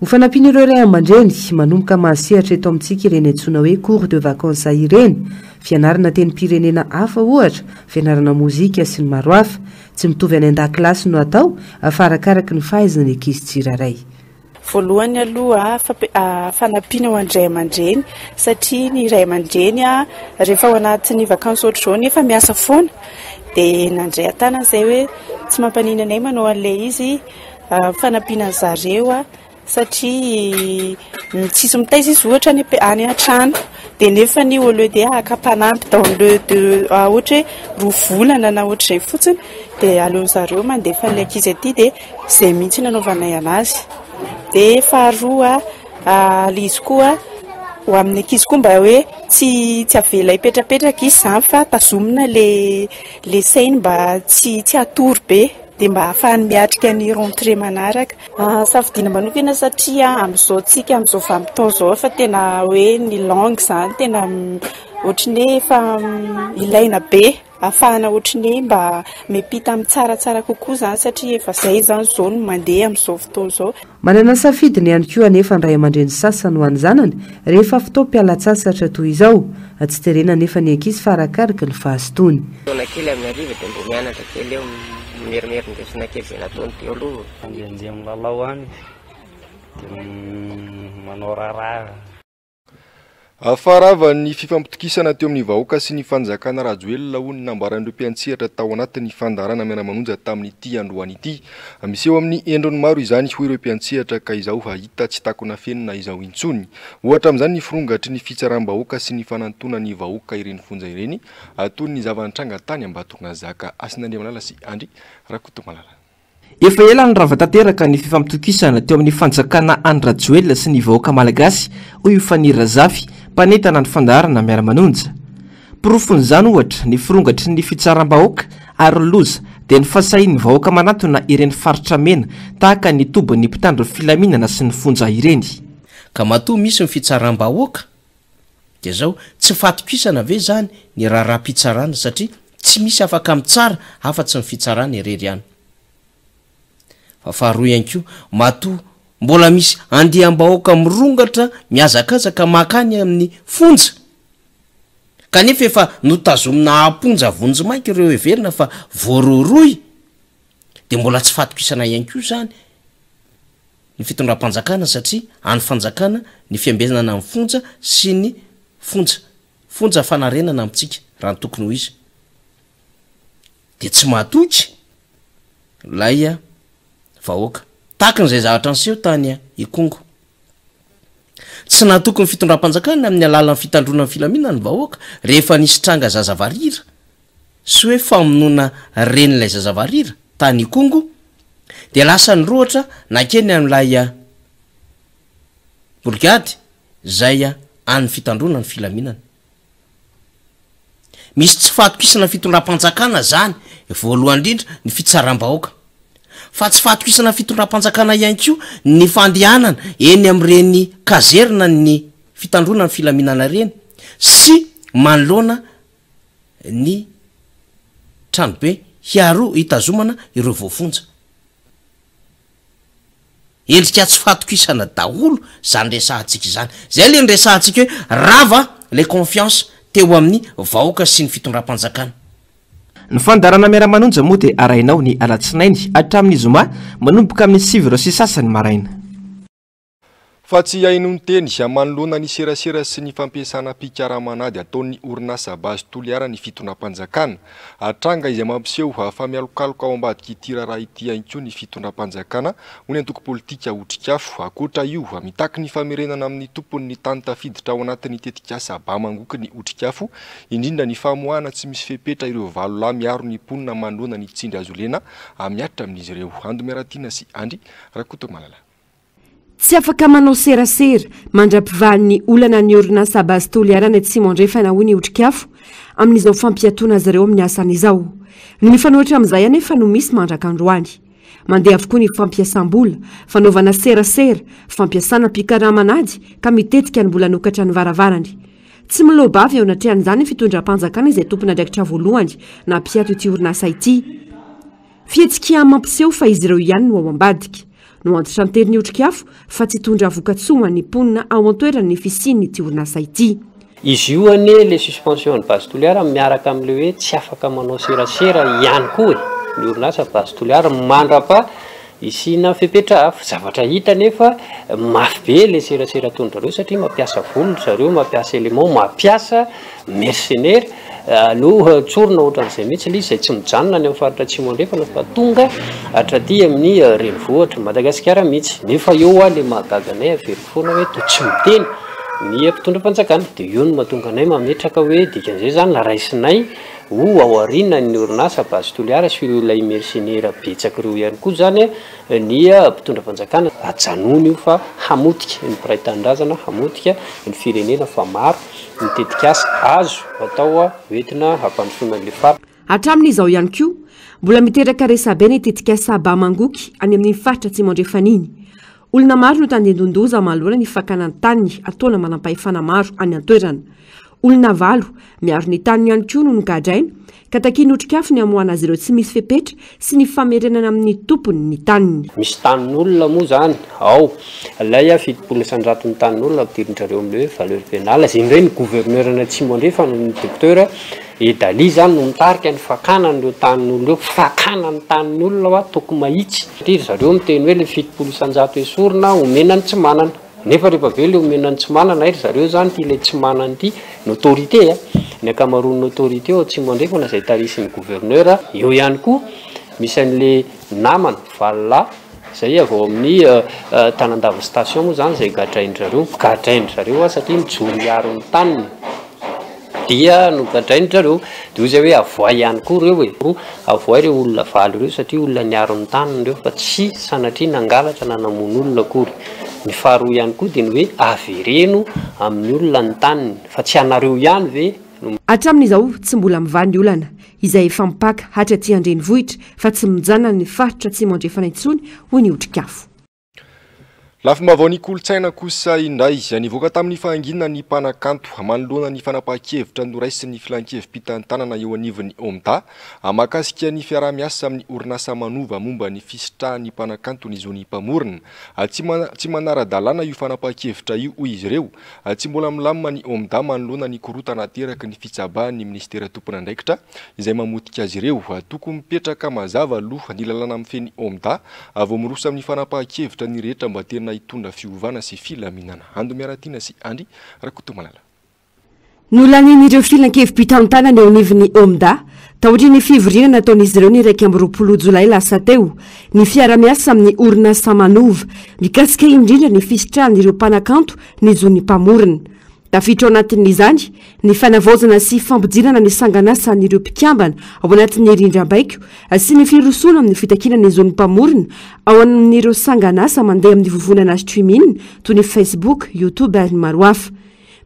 Ho fanampian'ireo ray aman-dreny, manomboka mahasehatra eto amintsika ireny antsoina hoe cours de vacances ireny. Fianarana tenim-pirenena hafa ohatra, fianarana mozika sy ny maro hafa. Tsy mitovy any an-dakilasy no atao fa arakaraky ny fahaizan'ny ankizy tsirairay.
Voalohany aloha fanampiana ho an'ny ray aman-dreny satria ny ray aman-dreny rehefa ao anatin'ny vakansy ohatr'izao nefa miasa foana dia nandray an-tanana izay hoe tsy mampanina anay manao an'ilay izy fanampiana an'i zareo satria tsisy mitaiza izy ohatra any any an-trano dia nefa ny au lieu de haka mpanampy dans le de ohatra hoe roa volana na ohatr'izay fotsiny dia aleon'ny zareo mandefa ny ankizy aty dia izay mihitsy no anaovanay anazy. Dia faharoa ilay izy koa ho amin'ny ankizy koa mba hoe tsy tsy avela hipetrapetraka izy izany fa tazomina ilay ilay sainy mba tsy tsy hatory be dia mba ahafahany miatrika ny rentrée manaraka. Safidiana manokana satria amin'izao tsika amin'izao vanim-potoana izao efa tena hoe ny langue izany tena ohatry ny hoe efa ilaina be. Ahafahana ohatry ny hoe mba miampita amin'ny tsaratsara kokoa izany satria efa izay izany izao no mandeha amin'izao fotoana izao.
Manana ny safidiny ihany koa anefa ny ray aman-dreny sasany ho an'ny zanany rehefa fotoam-pialan-tsasatra toy izao. Tsy terena anefa ny ankizy fa arakaraka ny fahazotoany.
Taona kely amin'ny hariva dia mbo mianatra kely eo, mimerimerin-desona kely izay nataony teo aloha.
Mandehandeha milalao any dia manao raharaha.
Faharavan'ny fifampitokisana teo amin'ny vahoaka sy ny fanjakana Rajoelina hoy ny nambaran'ireo mpiantsehatra tao anatin'ny fandaharana Miara-manonja tamin'ity androany ity. Miseho amin'ny endriny maro izany hoy ireo mpiantsehatra ka izao hita tsy takona afenina izao intsony. Ohatra amin'izany ny firongatry ny fitsaram-bahoaka sy ny fanantonan'ny vahoaka ireny fonja ireny toy ny zava-nitranga tany Ambatonazaka. Hasina Andriamalala sy Andry Rakotomalala.
Efa ela no rava tanteraka ny fifampitokisana teo amin'ny fanjakana Andry Rajoelina sy ny vahoaka malagasy, hoy i Faniry Razafy, mpanentana ny fandaharana Miara-manonja. Porofon'izany, ohatra, ny firongatry ny fitsaram-bahoaka ary ny loza dia ny fahasahian'ny vahoaka manatona ireny faritra mena tahaka ny tobin'ny mpitandro filaminana sy ny fonja ireny.
Ka matoa misy ny fitsaram-bahoaka dia zao, tsy fatokisana ve zany ny raharaham-pitsarana satria tsy misy afaka mitsara afa-tsy ny fitsarana irery ihany. Fa faharoa ihany koa, matoa mbola misy andiam-bahoaka mirongatra mihazakazaka mankany amin'ny fonja, kanefa efa notazomina am-ponja vonjimaika ireo heverina fa voarohirohy, dia mbola tsy fatokisana ihany koa izany ny fitondram-panjakana satria an'ny fanjakana ny fiambenana ny fonja sy ny fonja, fonja fanarenana amintsika raha ny tokony ho izy dia tsy mahatoky ilay vahoaka. Tahaka an'izay zavatra niseho tany Ikongo. Tsy nahatoky ny fitondram-panjakana amin'ny alalan'ny fitandroana ny filaminana ny vahoaka rehefa nisy tranga zaza varira sy hoe famonoana renin'ilay zaza varira tany Ikongo dia lasa nirohotra nankeny amin'ilay borigady izay an'ny fitandroana ny filaminana. Misy tsy fahatokisana fitondram-panjakana zany, voalohany indrindra ny fitsaram-bahoaka. Fa tsy fahatokisana fitondram-panjakana ihany koa ny fandehanana eny amin'ireny kazerina ny fitandroana ny filaminana ireny sy manoloana ny tranobe hiaro hitazomana ireo voafonja. Endrika tsy fatokisana daholo zany resahantsika izany. Zay le niresahantsika hoe rava le confiance teo amin'ny vahoaka sy ny fitondram-panjakana.
Ny fandaharana Miara-manonja moa dia arahinao ny alatsinainy hatramin'ny zoma manomboka amin'ny sivy ora sy sasany maraina.
Fa tsy haino ny teny, manoloana ny serasera sy ny fampiasana mpikaraman'ady ataon'ny orinasa Base Toliara ny fitondram-panjakana. Tranga izay mampiseho fa mialokaloka ao ambadik'ity raharaha ity ihany koa ny fitondram-panjakana, hoy ny antoko politika Otrikafo. Ankoatra io, mitaky ny famerenana amin'ny tompony ny tany tafiditra ao anatin'ny tetikasa Bamangoky ny Otrikafo, indrindra ny famoahana tsy misy fepetra ireo valo lahy miaro ny mponina manoloana ny tsindry hazolena mihatra amin'izy ireo. Ando Miaratiana sy Andry Rakotomalala.
Tsy afaka manao serasera mandra-pivahan'ny olana ny orinasa Base Toliara any Atsimo Andrefana hoy ny Otrikafo amin'izao fampiatoana azy ireo amin'ny asany izao. Ny mifanohitra amin'izay anefa no misy mandraka androany. Mandeha avokoa ny fampiasam-bola, fanaovana serasera, fampiasana mpikaraman'ady ka mitetika ny mbola hanokatra ny varavarany. Tsy miloa-bava eo anatrehan'izany ny fitondram-panjakana izay tompon'andraikitra voalohany nampiato ity orinasa ity. Fihetsika mampiseho fa izy ireo ihany no ao ambadika. Noantitranteriny Otrikafo fa tsy hitondra vokatsoa ho an'ny mponina ao an-toerana ny fisian'ity orinasa ity.
Izy io anie le suspension an'i Base Toliara miaraka amin'le hoe tsy afaka manao serasera ihany koa e, ny orinasa Base Toliara mandrapa isiana fepetra hafa. Zavatra hita anefa mafy be le serasera ataon-dRareo satria mampiasa vola ry zareo, mampiasa élément, mampiasa mercenaires. Aleo tsorina ohatran'izay mihitsy ilay izy, izay tsy mijanona any amin'ny faritra Atsimo Andrefana fa tonga hatraty amin'ny renivohitr'i Madagasikara mihitsy. Nefa eo hoa ilay mahagaga anay averiko foana hoe toa tsy miteny ny mpitondra fanjakana. Dia eo no mahatonga anay mametraka hoe dikan'izay izany raisinay ho ao aorianan'ny orinasa Base Toliara sy ireo ilay mercenaires betsaka ireo ihany koa izany ny mpitondra fanjakana. Ajanony io fa hamotika ny mpiray tanindrazana, hamotika ny firenena fa maro. ny tetikasa azo atao hoentina hampandrosoana an'ilay faritra.
Hatramin'izao ihany koa, mbola miteraka resabe ny tetikasa Bamangoky any amin'iny faritra Atsimo Andrefana iny. Olona maro no tandindon-doza manoloana ny fakana ny taniny ataona manampahefana maro any an-toerana. Olona valo, miaro ny taniny ihany koa no nogadraina, ka takian'ny Otrikafo ny hamoahana azy ireo tsy misy fepetra sy ny famerenana amin'ny tompony ny taniny.
Misy tanin'olona moa izany ao, ilay 70 isan-jaton'ny tanin'olona ampidirin-dry zareo amin'ilay hoe valeur pénale, izay indray ny gouverneur an'Atsimo Andrefana, ny docteur Edali izany no mitarika ny fakana an'ireo tanin'olona ireo, fakana ny tanin'olona hoa toko mahitsy, satria ry zareo miteny hoe ilay 70 isan-jato esorina omena ny tsy manana. Nefa rehefa avy eo le omena ny tsy manana, hay ry zareo zany ity ilay tsy manana ity, ny autorité a, ny ankamaroan'ny autorité ao Atsimo Andrefana izay tarihin'ny gouverneur, eo ihany koa misy an'le namana valo lahy izay avy ao amin'ny Tanandava station moa zany izay gadrain-dry zareo, gadrain-dry zareo aho satria mijoro hiaro ny taniny. Dia nogadrain-dry zareo. Dia hoy izahay hoe avoahy ihany koa ireo e. Avoahy ireo olona valo ireo satria olona niaro ny taniny ireo fa tsy sanatria nangalatra na namono olona akory. Ny faharoa ihany koa dia ny hoe avereno amin'ny olona ny taniny fa tsy anareo ihany ve no.
Hatramin'izao tsy mbola mivaha ny olana, izay efa mipaka hatraty an-drenivohitra fa tsy mijanona ny faritra Atsimo Andrefana intsony, hoy ny Otrikafo.
Lafim-baovaon'ny kolontsaina kosa indray, nivoaka tamin'ny fahanginana ny mpanakanto manoloana ny fanapahan-kevitra noraisin'ny filankevi-pitantanana eo anivon'ny OMDA mahakasika ny fiaraha-miasa amin'ny orinasa Manova momba ny fisitrahan'ny mpanakanto ny zon'ny mpamorona. Tsy manara-dalàna io fanapahan-kevitra io, hoy izy ireo. Tsy mbola milamina ny OMDA manoloana ny korontana ateraky ny fitsabahan'ny minisitera tompon'andraikitra izay mamotika azy ireo. Tokony mipetraka mazava aloha ny lalàna mifehy ny OMDA vao miroso amin'ny fanapahan-kevitra ny rehetra mba tena hitondra fiovana sy filaminana. Ando Miaratiana sy Andry Rakotomalala.
Nolanian'ireo filankevi-pitantanana eo anivon'ny OMDA, taorian'ny fivoriana nataon'izy ireo ny 21 jolay lasa teo, ny fiara-miasa amin'ny orinasa Manova, mikasika indrindra ny fisitrahan'ireo mpanakanto ny zon'ny mpamorona. Tafiditra ao anatin'izany ny fanavaozana sy fampidirana ny sanganasan'ireo mpikambana ao anatin'ny rindrambaiko sy ny firosoana amin'ny fitakiana ny zon'ny mpamorona ao amin'ireo sanganasa mandeha amin'ny vovonana streaming toy ny Facebook, YouTube ary ny maro hafa.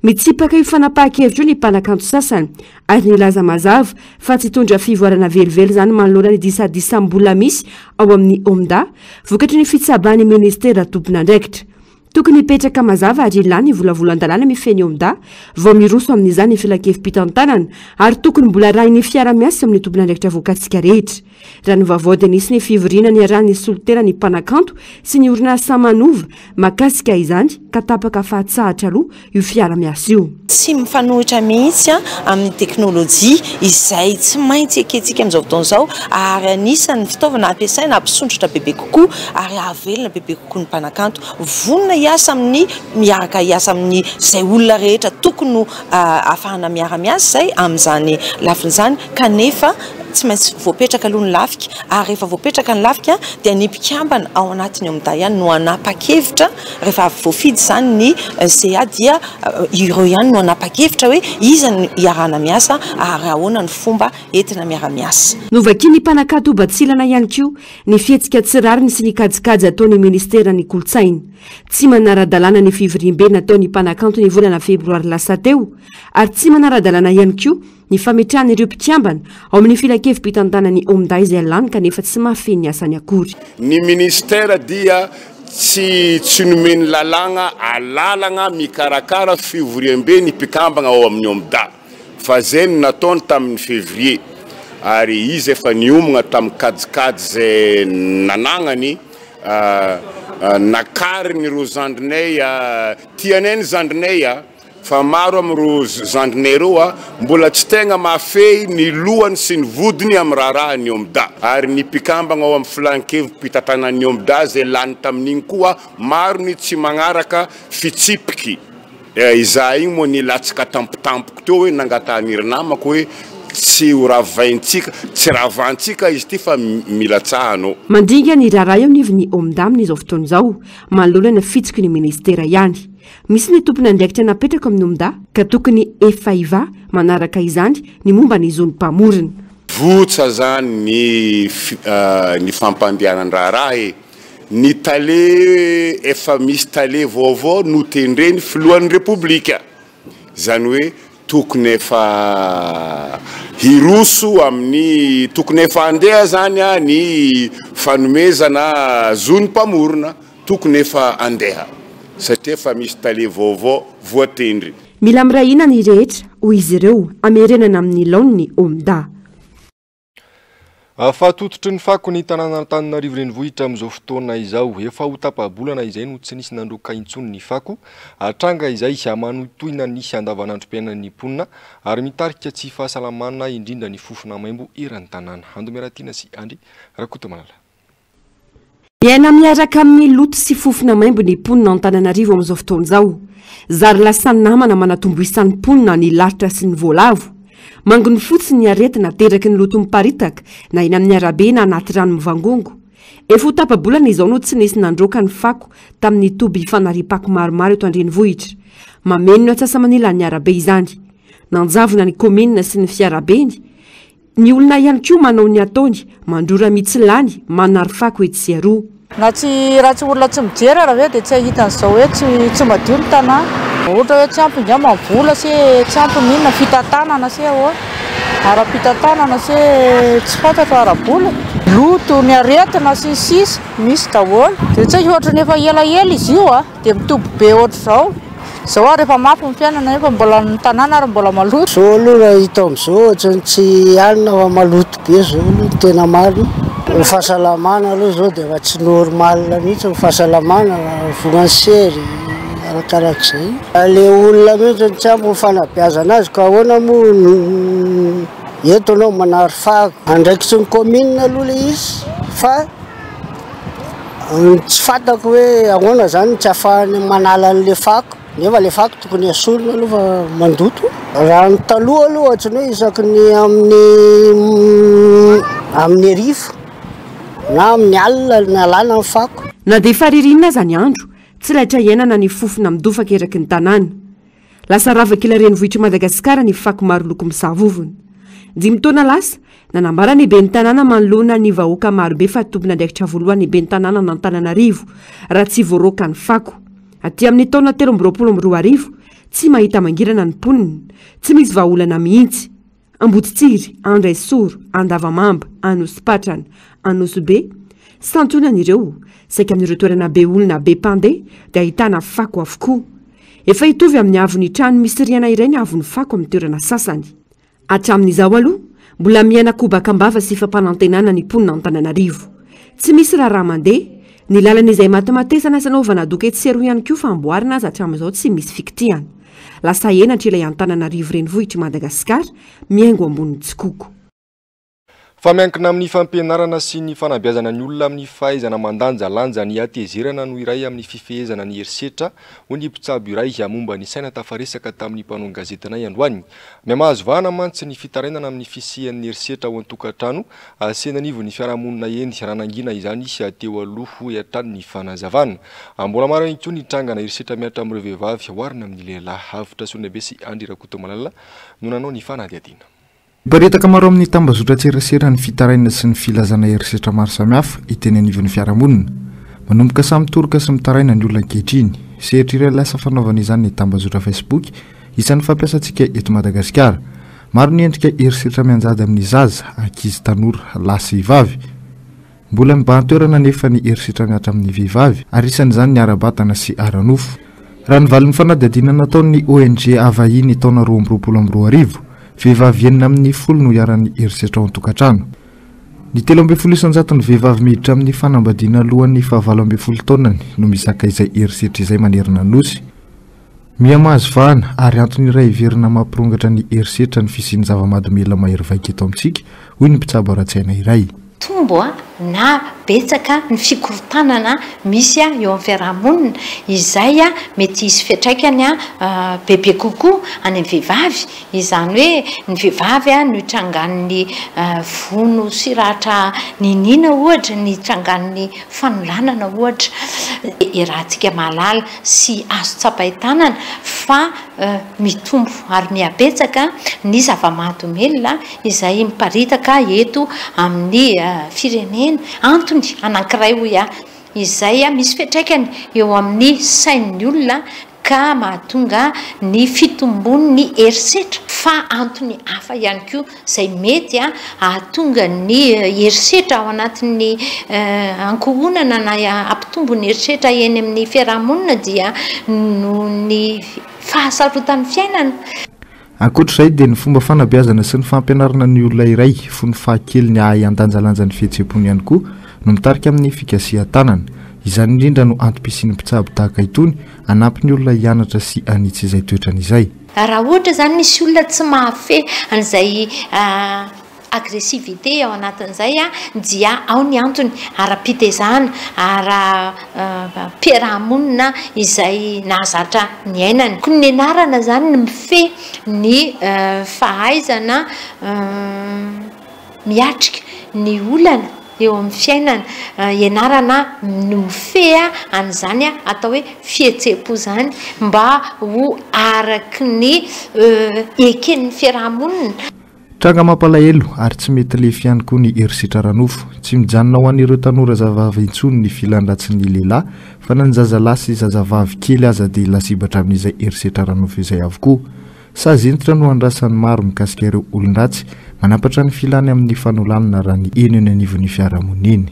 Mitsipaka io fanapahan-kevitra io ny mpanakanto sasany ary nilaza mazava fa tsy hitondra fivoarana velively izany manoloana ny disadisa mbola misy ao amin'ny OMDA vokatry ny fitsabahan'ny minisitera tompon'andraikitra. Tokony hipetraka mazava ary lany ny volavolan-dalàna mifehy ny OMDA vao miroso amin'izany ny filankevi-pitantanana ary tokony mbola arahin'ny fiara-miasa amin'ny tompon'andraikitra voakasika rehetra. Raha ny vaovao dia nisy ny fivoriana niarahan'ny solontena ny mpanakanto sy ny orinasa Manova mahakasika izany ka tapaka fa hatsahatra aloha io fiara-miasa io.
Tsy mifanohitra mihitsy amin'ny teknolojia izay tsy maintsy ekentsika amin'izao fotoana izao ary anisan'ny fitaovana ampiasaina hampisondrotra bebe kokoa ary hahavelona bebe kokoa ny mpanakanto. Vonona hiasa amin'ny miaraka hiasa amin'ny izay olona rehetra tokony ho ahafahana miara-miasa izay amin'izany lafiny izany kanefa tsy maintsy voapetraka aloha ny lafika ary rehefa voapetraka ny lafika dia ny mpikambana ao anatin'ny OMDA ihany no hanapa-kevitra rehefa avy voafidy izany ny CA dia ireo ihany no hanapa-kevitra hoe iza no hiarahana miasa ary ahoana ny fomba entina miara-miasa.
Novakian'ny mpanakanto batsilana ihany koa ny fihetsika tsy rariny sy ny kajikajy ataon'ny ministeran'ny kolontsaina. Tsy manara-dalàna ny fivoriambe nataon'ny mpanakanto ny volana febroary lasa teo ary tsy manara-dalàna ihany koa ny fametrahana ireo mpikambana ao amin'ny filankevi-pitantanan'ny OMDA izay lany kanefa tsy mahafehy ny asany akory.
Ny ministera dia tsy tsy nomen'ny lalàgna alalagna mikarakara fivoriambe ny mpikambagna ao amin'ny OMDA. Fa zay no nataony tamin'ny février. ary izy efa niomagna tamin'ny kajikajy izay nanagnany, nakariny ireo zandrinay, tianay ny zandrinay a, fa maro amin'ireo zandrinay ireo a, mbola tsy tegna mahafehy ny lohany sy ny vodiny amin'ny raharahan'ny OMDA, ary ny mpikambagna ao amin'ny filan-kevi-pitantanan'ny OMDA izay lany tamin'igny koa maro ny tsy magnaraka fitsipiky. Izaho igny moa nilatsaka tampotampoka teo hoe nangatahan'iry namako hoe tsy ho ravaintsika, tsy ravantsika izy ity fa milatsaha anao.
Mandringa ny raharaha eo anivon'ny OMDA amin'izao fotoana izao, manoloana ny fitsiky ny minisitera ihany. Misy ny tompon'andraikitra napetraka amin'ny OMDA ka tokony efa hivaha manaraka izany ny momba ny zon'ny mpamorona.
Votsa zany ny ny fampandehanan-draharaha e! Ny tale efa misy tale vaovao notendreny filohan'ny repoblika, izany hoe tokony efa hiroso amin'ny tokony efa handeha zany ny fanomezana zon'ny mpamorona, tokony efa andeha satria efa misy tale vaovao voatendry.
Mila miray hina ny rehetra, hoy izy ireo, hamerenana amin'ny laoniny OMDA.
Fahatototry ny fako ny tanànan'Antananarivo Renivohitra amin'izao fotoana izao. Efa ho tapa-bolana izay no tsy nisy nandroaka intsony ny fako. Tranga izay manohintohina ny andavanandrom-piainan'ny mponina ary mitarika tsy fahasalamana indrindra ny fofona maimbo eran'ny tanàna. Andomeratiana sy Andry Rakotomalala.
Miaina miaraka amin'ny loto sy fofona maimbo ny mponina Antananarivo amin'izao fotoana izao. Zary lasa namana manatombo isan'ny mponina ny lalitra sy ny voalavo. Manginy fotsiny ny aretina ateraky ny loto miparitaka na eny amin'ny arabe na anaty rano mivangongo. Efa ho tapa-bolana izao no tsy nisy nandroaka ny fako tamin'ny toby fanariam-pako maromaro eto an-drenivohitra. Mameno ny antsasa-manilan'ny arabe izany. Nanjavona ny kaominina sy ny fiarabeny. Ny olona ihany koa manao ny ataony, mandrora mitsilany, manary fako etsy sy aroa.
Na tsy raha tsy olona tsy mijery ara ve dia tsy hahita an'izao hoe tsy tsy madio ny tanàna. Ohatra hoe tsy ampy ngamba ny vola se tsy ampy ny inona fitantanana se ahoana, ara-pitantanana se tsy fantatro ara-bola. Loto, ny aretina sy ny sisa misy daholo. Dia tsy hay ohatran'ny efa elaela izy io a. Dia mitombo be ohatr'izao. Izao ary efa mafy ny fiainana nefa mbola ny tanàna ary mbola maloto.
Zao aloha raha hita amizao ohatran'ny tsy alina fa maloto be zao aloha ny tena marina. Ny fahasalamana aloha zao dia efa tsy normal mihitsy ny fahasalamana voan'ny sery arakarak'izay. Le olona mihitsy no tsy ampy ny fanabeazana azy ka ahoana moa no eto anao manary fako. Andraikitry ny commune aloha le izy fa Tsy fantako hoe ahoana zany tsy ahafahany manala an'le fako nefa le fako tokony esorina aloha fa mandoto. Raha ny taloha aloha ohatran'ny hoe isaky ny amin'ny amin'ny hariva na amin'ny alina no alana ny fako.
Na dia efa ririnina aza ny andro, tsy laitra iainana ny fofona midofaka eraky ny tanàna. Lasa ravak'ilay renivohitr'i Madagasikara ny fako maro loko misavovona. Dimy taona lasa, nanambara ny ben'ny tanàna manoloana ny vahoaka marobe fa tompon'andraikitra voalohany ny ben'ny tanànan'Antananarivo raha tsy voaroaka ny fako. Aty amin'ny taona 2023, tsy mahita mangirana ny mponina. Tsy misy vahaolana mihitsy. Amboditsiry, Andraisoro, Andavamamba, Anosipatrana, Anosibe. Santionany ireo, saika amin'ireo toerana be olona be mpandeha dia ahitana fako avokoa. Efa hitovy amin'ny haavon'ny trano misy rihana iray ny haavon'ny fako amin'ny toerana sasany. Hatramin'izao aloha, mbola miaina kobaka am-bava sy fampanantenana ny mponina Antananarivo. Tsy misy raharaha mandeha, ny lalana izay matimatesana sy anaovana doka etsy sy eroa ihany koa fa amboarina aza hatramin'izao tsy misy fikitihana. Lasa henatra ilay Antananarivo renivohitr'i Madagasikara mihaingo ambonin'ny tsikoko.
Fa miankina amin'ny fampianarana sy ny fanabeazana ny olona amin'ny fahaizana mandanjalanja ny hatezerana no iray amin'ny fifehezana ny herisetra, hoy ny mpitsabo iray momba ny saina tafaresaka tamin'ny mpanao gazetinay androany. Mihamahazo vahana mantsy ny fitarainana amin'ny fisian'ny herisetra ao an-tokantrano sy eny anivon'ny fiarahamonina eny raha nangina izany teo aloha, hoy hatrany ny fanazavana. Mbola maro ihany koa ny trangana herisetra mihatra amin'ireo vehivavy oharina amin'ny lehilahy. Avotra Solonaibe sy Andry Rakotomalala no nanao ny fanadihadiana.
Miparitaka maro amin'ny tambazotran-tserasera ny fitarainana sy ny filazana herisetra maro samihafa hita eny anivon'ny fiarahamonina. Manomboka samy mitoroka sy mitaraina ny olona ankehitriny. Sehatra iray lasa fanaovana izany ny tambazotra Facebook, isan'ny fampiasantsika eto Madagasikara. Maro ny endrika herisetra mianjady amin'ny zaza, ankizy, tanora, lahy sy vavy. Mbola mibahan-toerana anefa ny herisetra mihatra amin'ny vehivavy, ary isan'izany ny ara-batana sy ara-nofo. Raha ny valin'ny fanadihadiana nataon'ny ONG Avahi ny taona 2022. Vehivavy enina amin'ny folo no iharan'ny herisetra ao an-tokantrano. Ny 13 isan-jaton'ny vehivavy miditra amin'ny fanambadiana alohan'ny fahavalo ambin'ny folo taonany no mizaka izay herisetra izay manerana ny Nosy. Miha mahazo vahana ary antony iray heverina mampirongatra ny herisetra ny fisian'ny zava-mahadomelina mahery vaika eto amintsika, hoy ny mpitsabo ara-tsaina iray.
Mitombo na betsaka ny fikorontanana misy eo amin'ny fiaraha-monina, izay mety hisy fiantraikany bebe kokoa any amin'ny vehivavy, izany hoe ny vehivavy no itrangan'ny vono sy ratra niniana ohatra, ny itrangan'ny fanolanana ohatra. Iarahantsika mahalala sy azo tsapain-tanana fa mitombo ary mihabetsaka ny zava-mahadomelina izay miparitaka eto amin'ny firenena. Antony anankiray hoy aho, izay misy fiantraikany eo amin'ny sain'ny olona ka mahatonga ny fitombon'ny herisetra, fa antony hafa ihany koa izay mety hahatonga ny herisetra ao anatin'ny ankohonana na hampitombo ny herisetra eny amin'ny fiaraha-monina dia noho ny fahasarotan'ny fiainana.
Ankoatra izay dia ny fomba fanabeazana sy ny fampianarana ny olona iray fony fahakeliny hahay handanjalanja ny fihetseham-pony ihany koa no mitarika amin'ny fikasihan-tanana. Izany indrindra no antom-pisian'ny mpitsabo tahaka itony hanampy ny olona hianatra sy hanitsy izay toetrany izay.
Raha ohatra izany misy olona tsy mahafehy an'izay agressivité ao anatin'izay dia ao ny antony ara-pitezana, ara-piaraha-monina izay nahazatra niainany. Koa ny nianarana izany ny mifehy ny fahaizana miatrika ny olana eo amin'ny fiainana, ianarana ny mifehy an'izany atao hoe fihetseham-po izany mba ho araky ny eken'ny fiaraha-monina.
Tranga mampalahelo ary tsy mety lefy ihany koa ny herisetra ara-nofo. Tsy mijanona ho an'ireo tanora zazavavy intsony ny filan-dratsin'ny lehilahy fa na ny zazalahy sy zazavavy kely aza dia lasibatra amin'izay herisetra ara-nofo izay avokoa. Sazy hentitra no andrasan'ny maro mikasika ireo olon-dratsy manampatra ny filany amin'ny fanolanana raha ny heno eny anivon'ny fiarahamonina eny.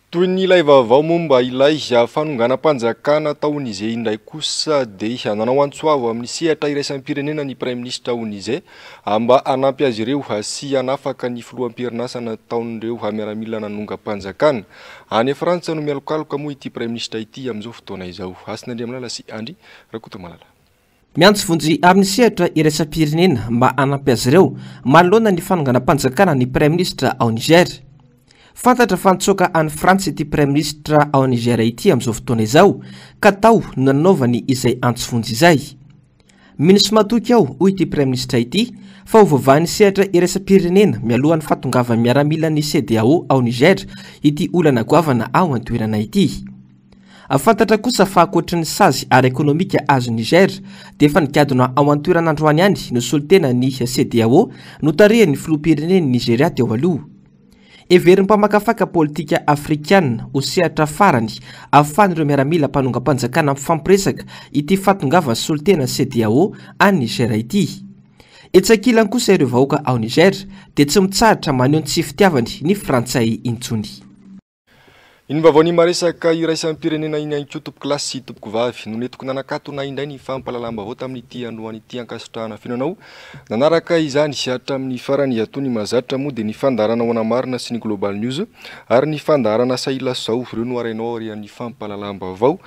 Toy ny ilay vaovao momba ilay fanonganam-panjakana tao Niger indray kosa dia nanao antso avo amin'ny sehatra iraisam-pirenena ny Praiminisitra ao Niger mba hanampy azy ireo sy hanafaka ny filoham-perinasa nataon'ireo miaramila nanongam-panjakana. Any Frantsa no mialokaloka moa ity Praiminisitra ity amin'izao fotoana izao. Hasina Andriamalala sy Andry Rakotomalala.
Miantso vonjy amin'ny sehatra iraisam-pirenena mba hanampy azy ireo manoloana ny fanonganam-panjakana ny Praiminisitra ao Niger. Fantatra fa nitsoaka any Frantsa ity Praiminisitra ao Niger ity amin'izao fotoana izao ka tao no nanaovany izay antso vonjy izay. Mino sy matoky aho, hoy ity Praiminisitra ity, fa ho voavahan'ny sehatra iraisam-pirenena mialohan'ny fahatongavan'ny miaramilan'ny CEDEAO ao Niger ity olana goavana ao an-toerana ity. Fantatra kosa fa ankoatry ny sazy ara-ekonomika azon'i Niger dia efa nigadona ao an-toerana androany ihany ny solontenan'ny CEDEAO notarihan'ny filoham-pirenen'i Nigeria teo aloha. Heverin'ny mpamakafaka politika afrikana ho sehatra farany ahafahan'ireo miaramila mpanongam-panjakana mifampiresaka ity fahatongavan'ny solontenan'ny CEDEAO any Niger ity. Etsy ankilany kosa ireo vahoaka ao Niger dia tsy mitsahatra maneho ny tsy fitiavany ny frantsay intsony.
Iny vaovaon'ny maresaka iraisam-pirenena iny ihany koa tompokolahy sy tompokovavy no nentiko nanakatona indray ny fampahalalam-baovao tamin'ity androany ity ankasitrahana feno anao nanaraka izany hatramin'ny farany toy ny mahazatra moa dia ny fandaharana Ahoana Marina sy ny Global News ary ny fandaharana Sahila Zao ireo no arahinao aorian'ny fampahalalam-baovao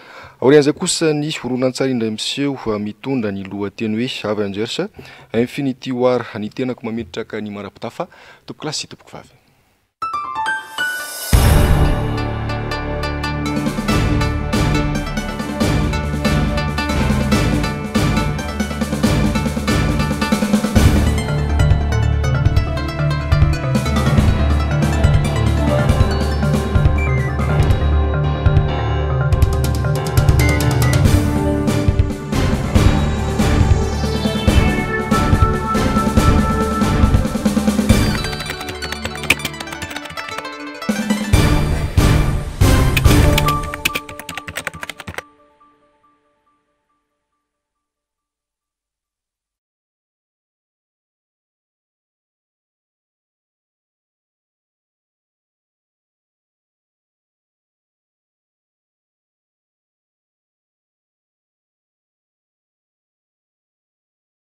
aorian'izay kosa ny horonantsary indray miseho mitondra ny lohateny hoe Avengers Infinity War ny tenako mametraka ny mandra-pitafa tompokolahy sy tompokovavy.